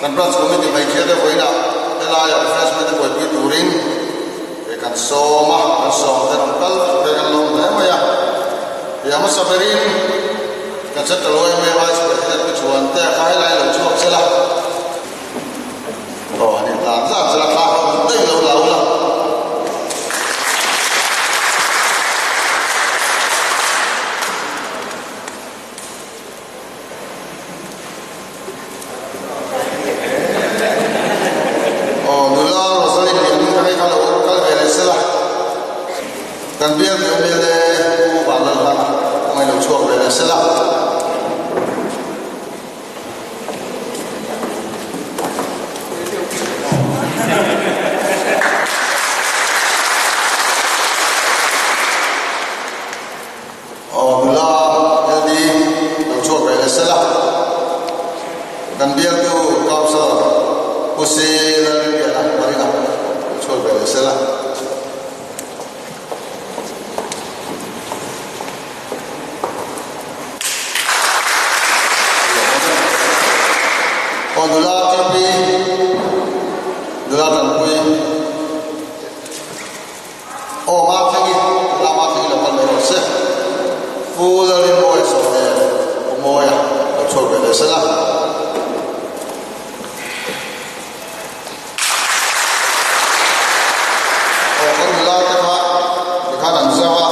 kan branch committee hmeichhia te vawiinah helaiah refreshment te buaipui turin Hei kan sawm a, kan sawm te rawn kal vek te kan lawm hle mai a. Hei a hmasa berin kan Central yma Vice President Pu Chuan te a kha helai lo chhuak sela. Aw han intlan zat sela thla ho hmu daih lo la ula. Aw nula Rosalind lian ka hei kha lo kal ve leh sela kan bial teh awm e Pu Vanlalhana ka ngaih lo chhuak ve leh sela. Aw nula LD lo chhuak ve leh sela. Kan bialtu Councillor Pu Si Lalrinliana Marina lo chhuak ve leh sela. Aw nula TP nula Tanpui. Aw Mathleng i la Mathleng i lo kal mai rawh se. Pu Lalrinmawia sawm leh Pu Mawia lo chhuak ve leh sela. Aw kan nula te kha tikhan an zau a,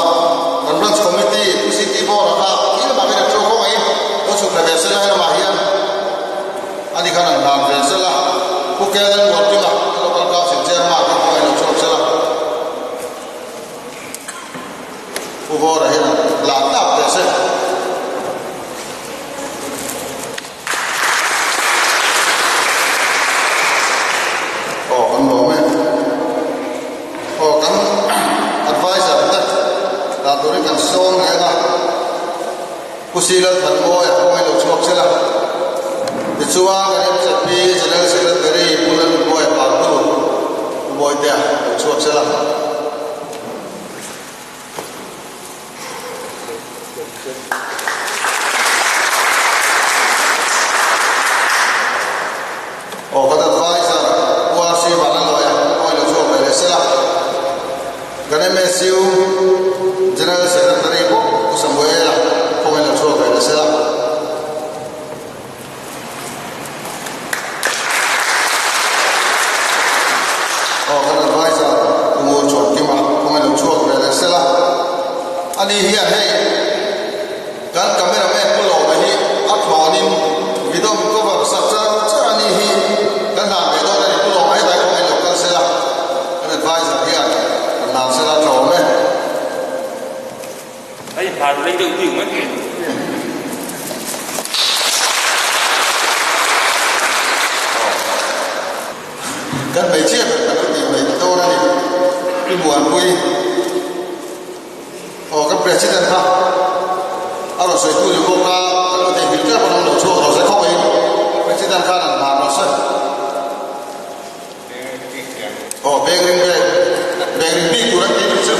kan branch committee Pu CT Bawra kha khi lamah khian a thu kawng a in lo chhuk thla ve sela helamah hian ani khan an hlan ve sela. Pu Kellen Mualkima Local Council Chairman kha kawng a in lo chhuak sela. Pu Vawra hian la tak teh se. Aw kan lawm e. Aw kan advisor te dah turin kan sawm leh a. Pu Silal Thanmawia kawng in lo chhuak sela. Tichuan kan MZP General Secretary Pu Lalnunmawia Partu Pu Mawitea lo chhuak sela. Aw kan advisor Pu RC Vanlalawia kawng in lo chhuak ve leh sela. Kan MSU General Secretary bawk Pu Samuela kawngin lo chhuak ve ta sela. Aw kan advisor Pu Ngur Chhuankima kawngin lo chhuak ve leh sela. Ani hian hei kan cameraman Pu Lawma hi a thlawnin video min cover sak char char a ni hi kan hlan ve dawn a ni Pu Lawma hetlai kawngin lo kal sela. Kan advisor hian kan hlan sela tha awm e.
Hei hlan rei deuh bik mai thei.
Kan hmeichhia ber kan lo tih mai dawn a ni. Pi Muanpui. Aw kan president kha a rawn sawitu ni bawk a, kan lo theihnghilh tep a rawn lo chhuak rawh se khawp mai. President khan an hlan rawh se. Aw beng ring beng beng ring bik tur an tih chu.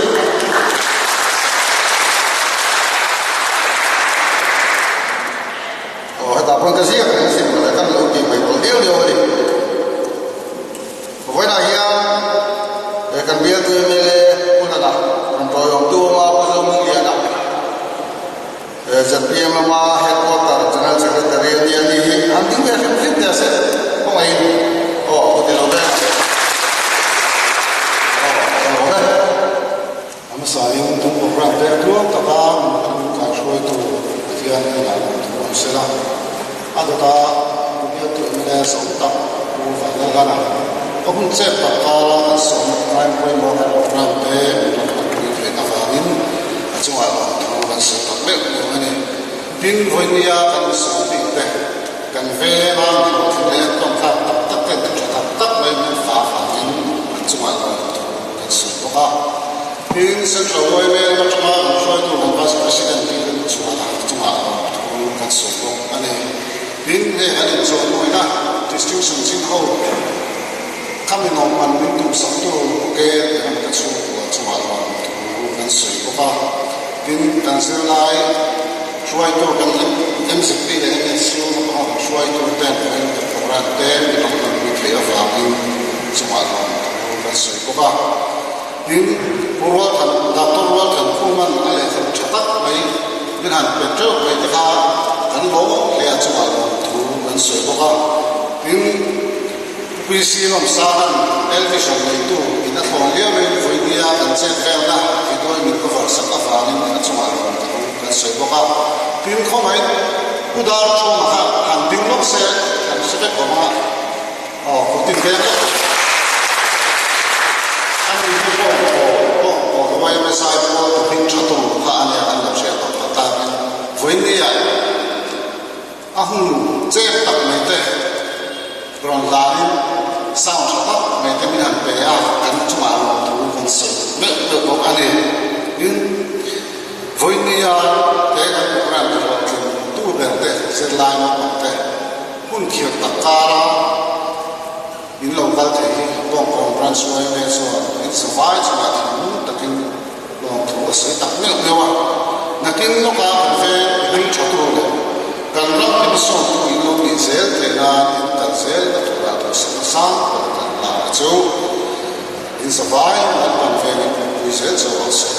Aw hetah pawn ka ziak reng asin mawle kan lo tih mai pawlh liau liau a ni. Vawiinah hian he kan bialtu mla Pu Hlana rawn tawiawmtu awm a, Pu Zohmingliana ZPM lama Headquarter General Secretary a nia ni hi an ding ve hrim hrim teh se kawngaihin aw ka ti lo ve aw ka lawm e.
A hmasain tun program pek tluang taka min kaihruaitu Pathian hnenah lawm thu awm se la, a dawta Pu Bialtu mla sawm tak Pu Vanlalhana. Ka hun chet tak kara kan sawmna ngai pawimawh kan program te min rawn hmanpui theih avangin a chungah lawmthu kan sawi tak meuh meuh a ni. Tin, vawinia kan insawi bik te, kan venga mi hlawhtling leh enkawl tlak tak tak ten thu tha tak tak mai min fa avangin an chungah lawmthu kan sawi bawk a. Tin, Central yma lam atanga kan hruaitu kan Vice President hi kan chungah chungah lawmthu kan sawi bawk a ni. Tin, hei kan inchawhmawina distinction chin ho kha mi nawmman min tumsaktu ke leh an ka chhungkua chungah lawmthu kan sawi bawk a. Tin, kan zirlai hruaitu kan MZP leh MSU lampanga kan hruaitu ten Vawiin program te min rawn hmanpui theih avangin chungah lawmthu kan sawi bawk a. Tin, Pu Rualthan, Doctor Rualthan Khuman a lehkhabu tha tak mai min han pe teuh mai te kha kan lawm hle a chungah lawmthu kan sawi bawk a. Tin, Pu PC Lawmsanga'n Elvision neitu in a thlawn liauin vawinia kan chet velna video min cover sak avangin a chungah lawmthu kan sawi bawk a. Tin, khawngaih Pu Darchhawma kha han ding lawk se kan hre vek awm a. Aw kut in veng vek tawh. A ni hi bawng pawl bawng pawl YMSI pawl ti hming tha tu kha a nia kan lo hriat tawh phah takin vawinia a hun chep tak mai te rawn hlanin sound tha tak mai te min han pe a kan chungah lawmthu kan sawi meuh meuh bawk a ni. Tin, vawinia he kan program ti hlawhtling tu ber te zirlai naupang te Hun khirh tak kara in lo kal thei hi Bawngkawn Branch yma chuan in zavai chungah thinlung takin lawmthu a sawi tak meuh meuh a. Nakin lawka kan veng i hming tha tur leh kan ram hlimsawntu in lo nih zel theih nan in kal zel na turah duhsakna sang ber kan la a chu. In zavai an kan vengin awmpui zel chu rawh se.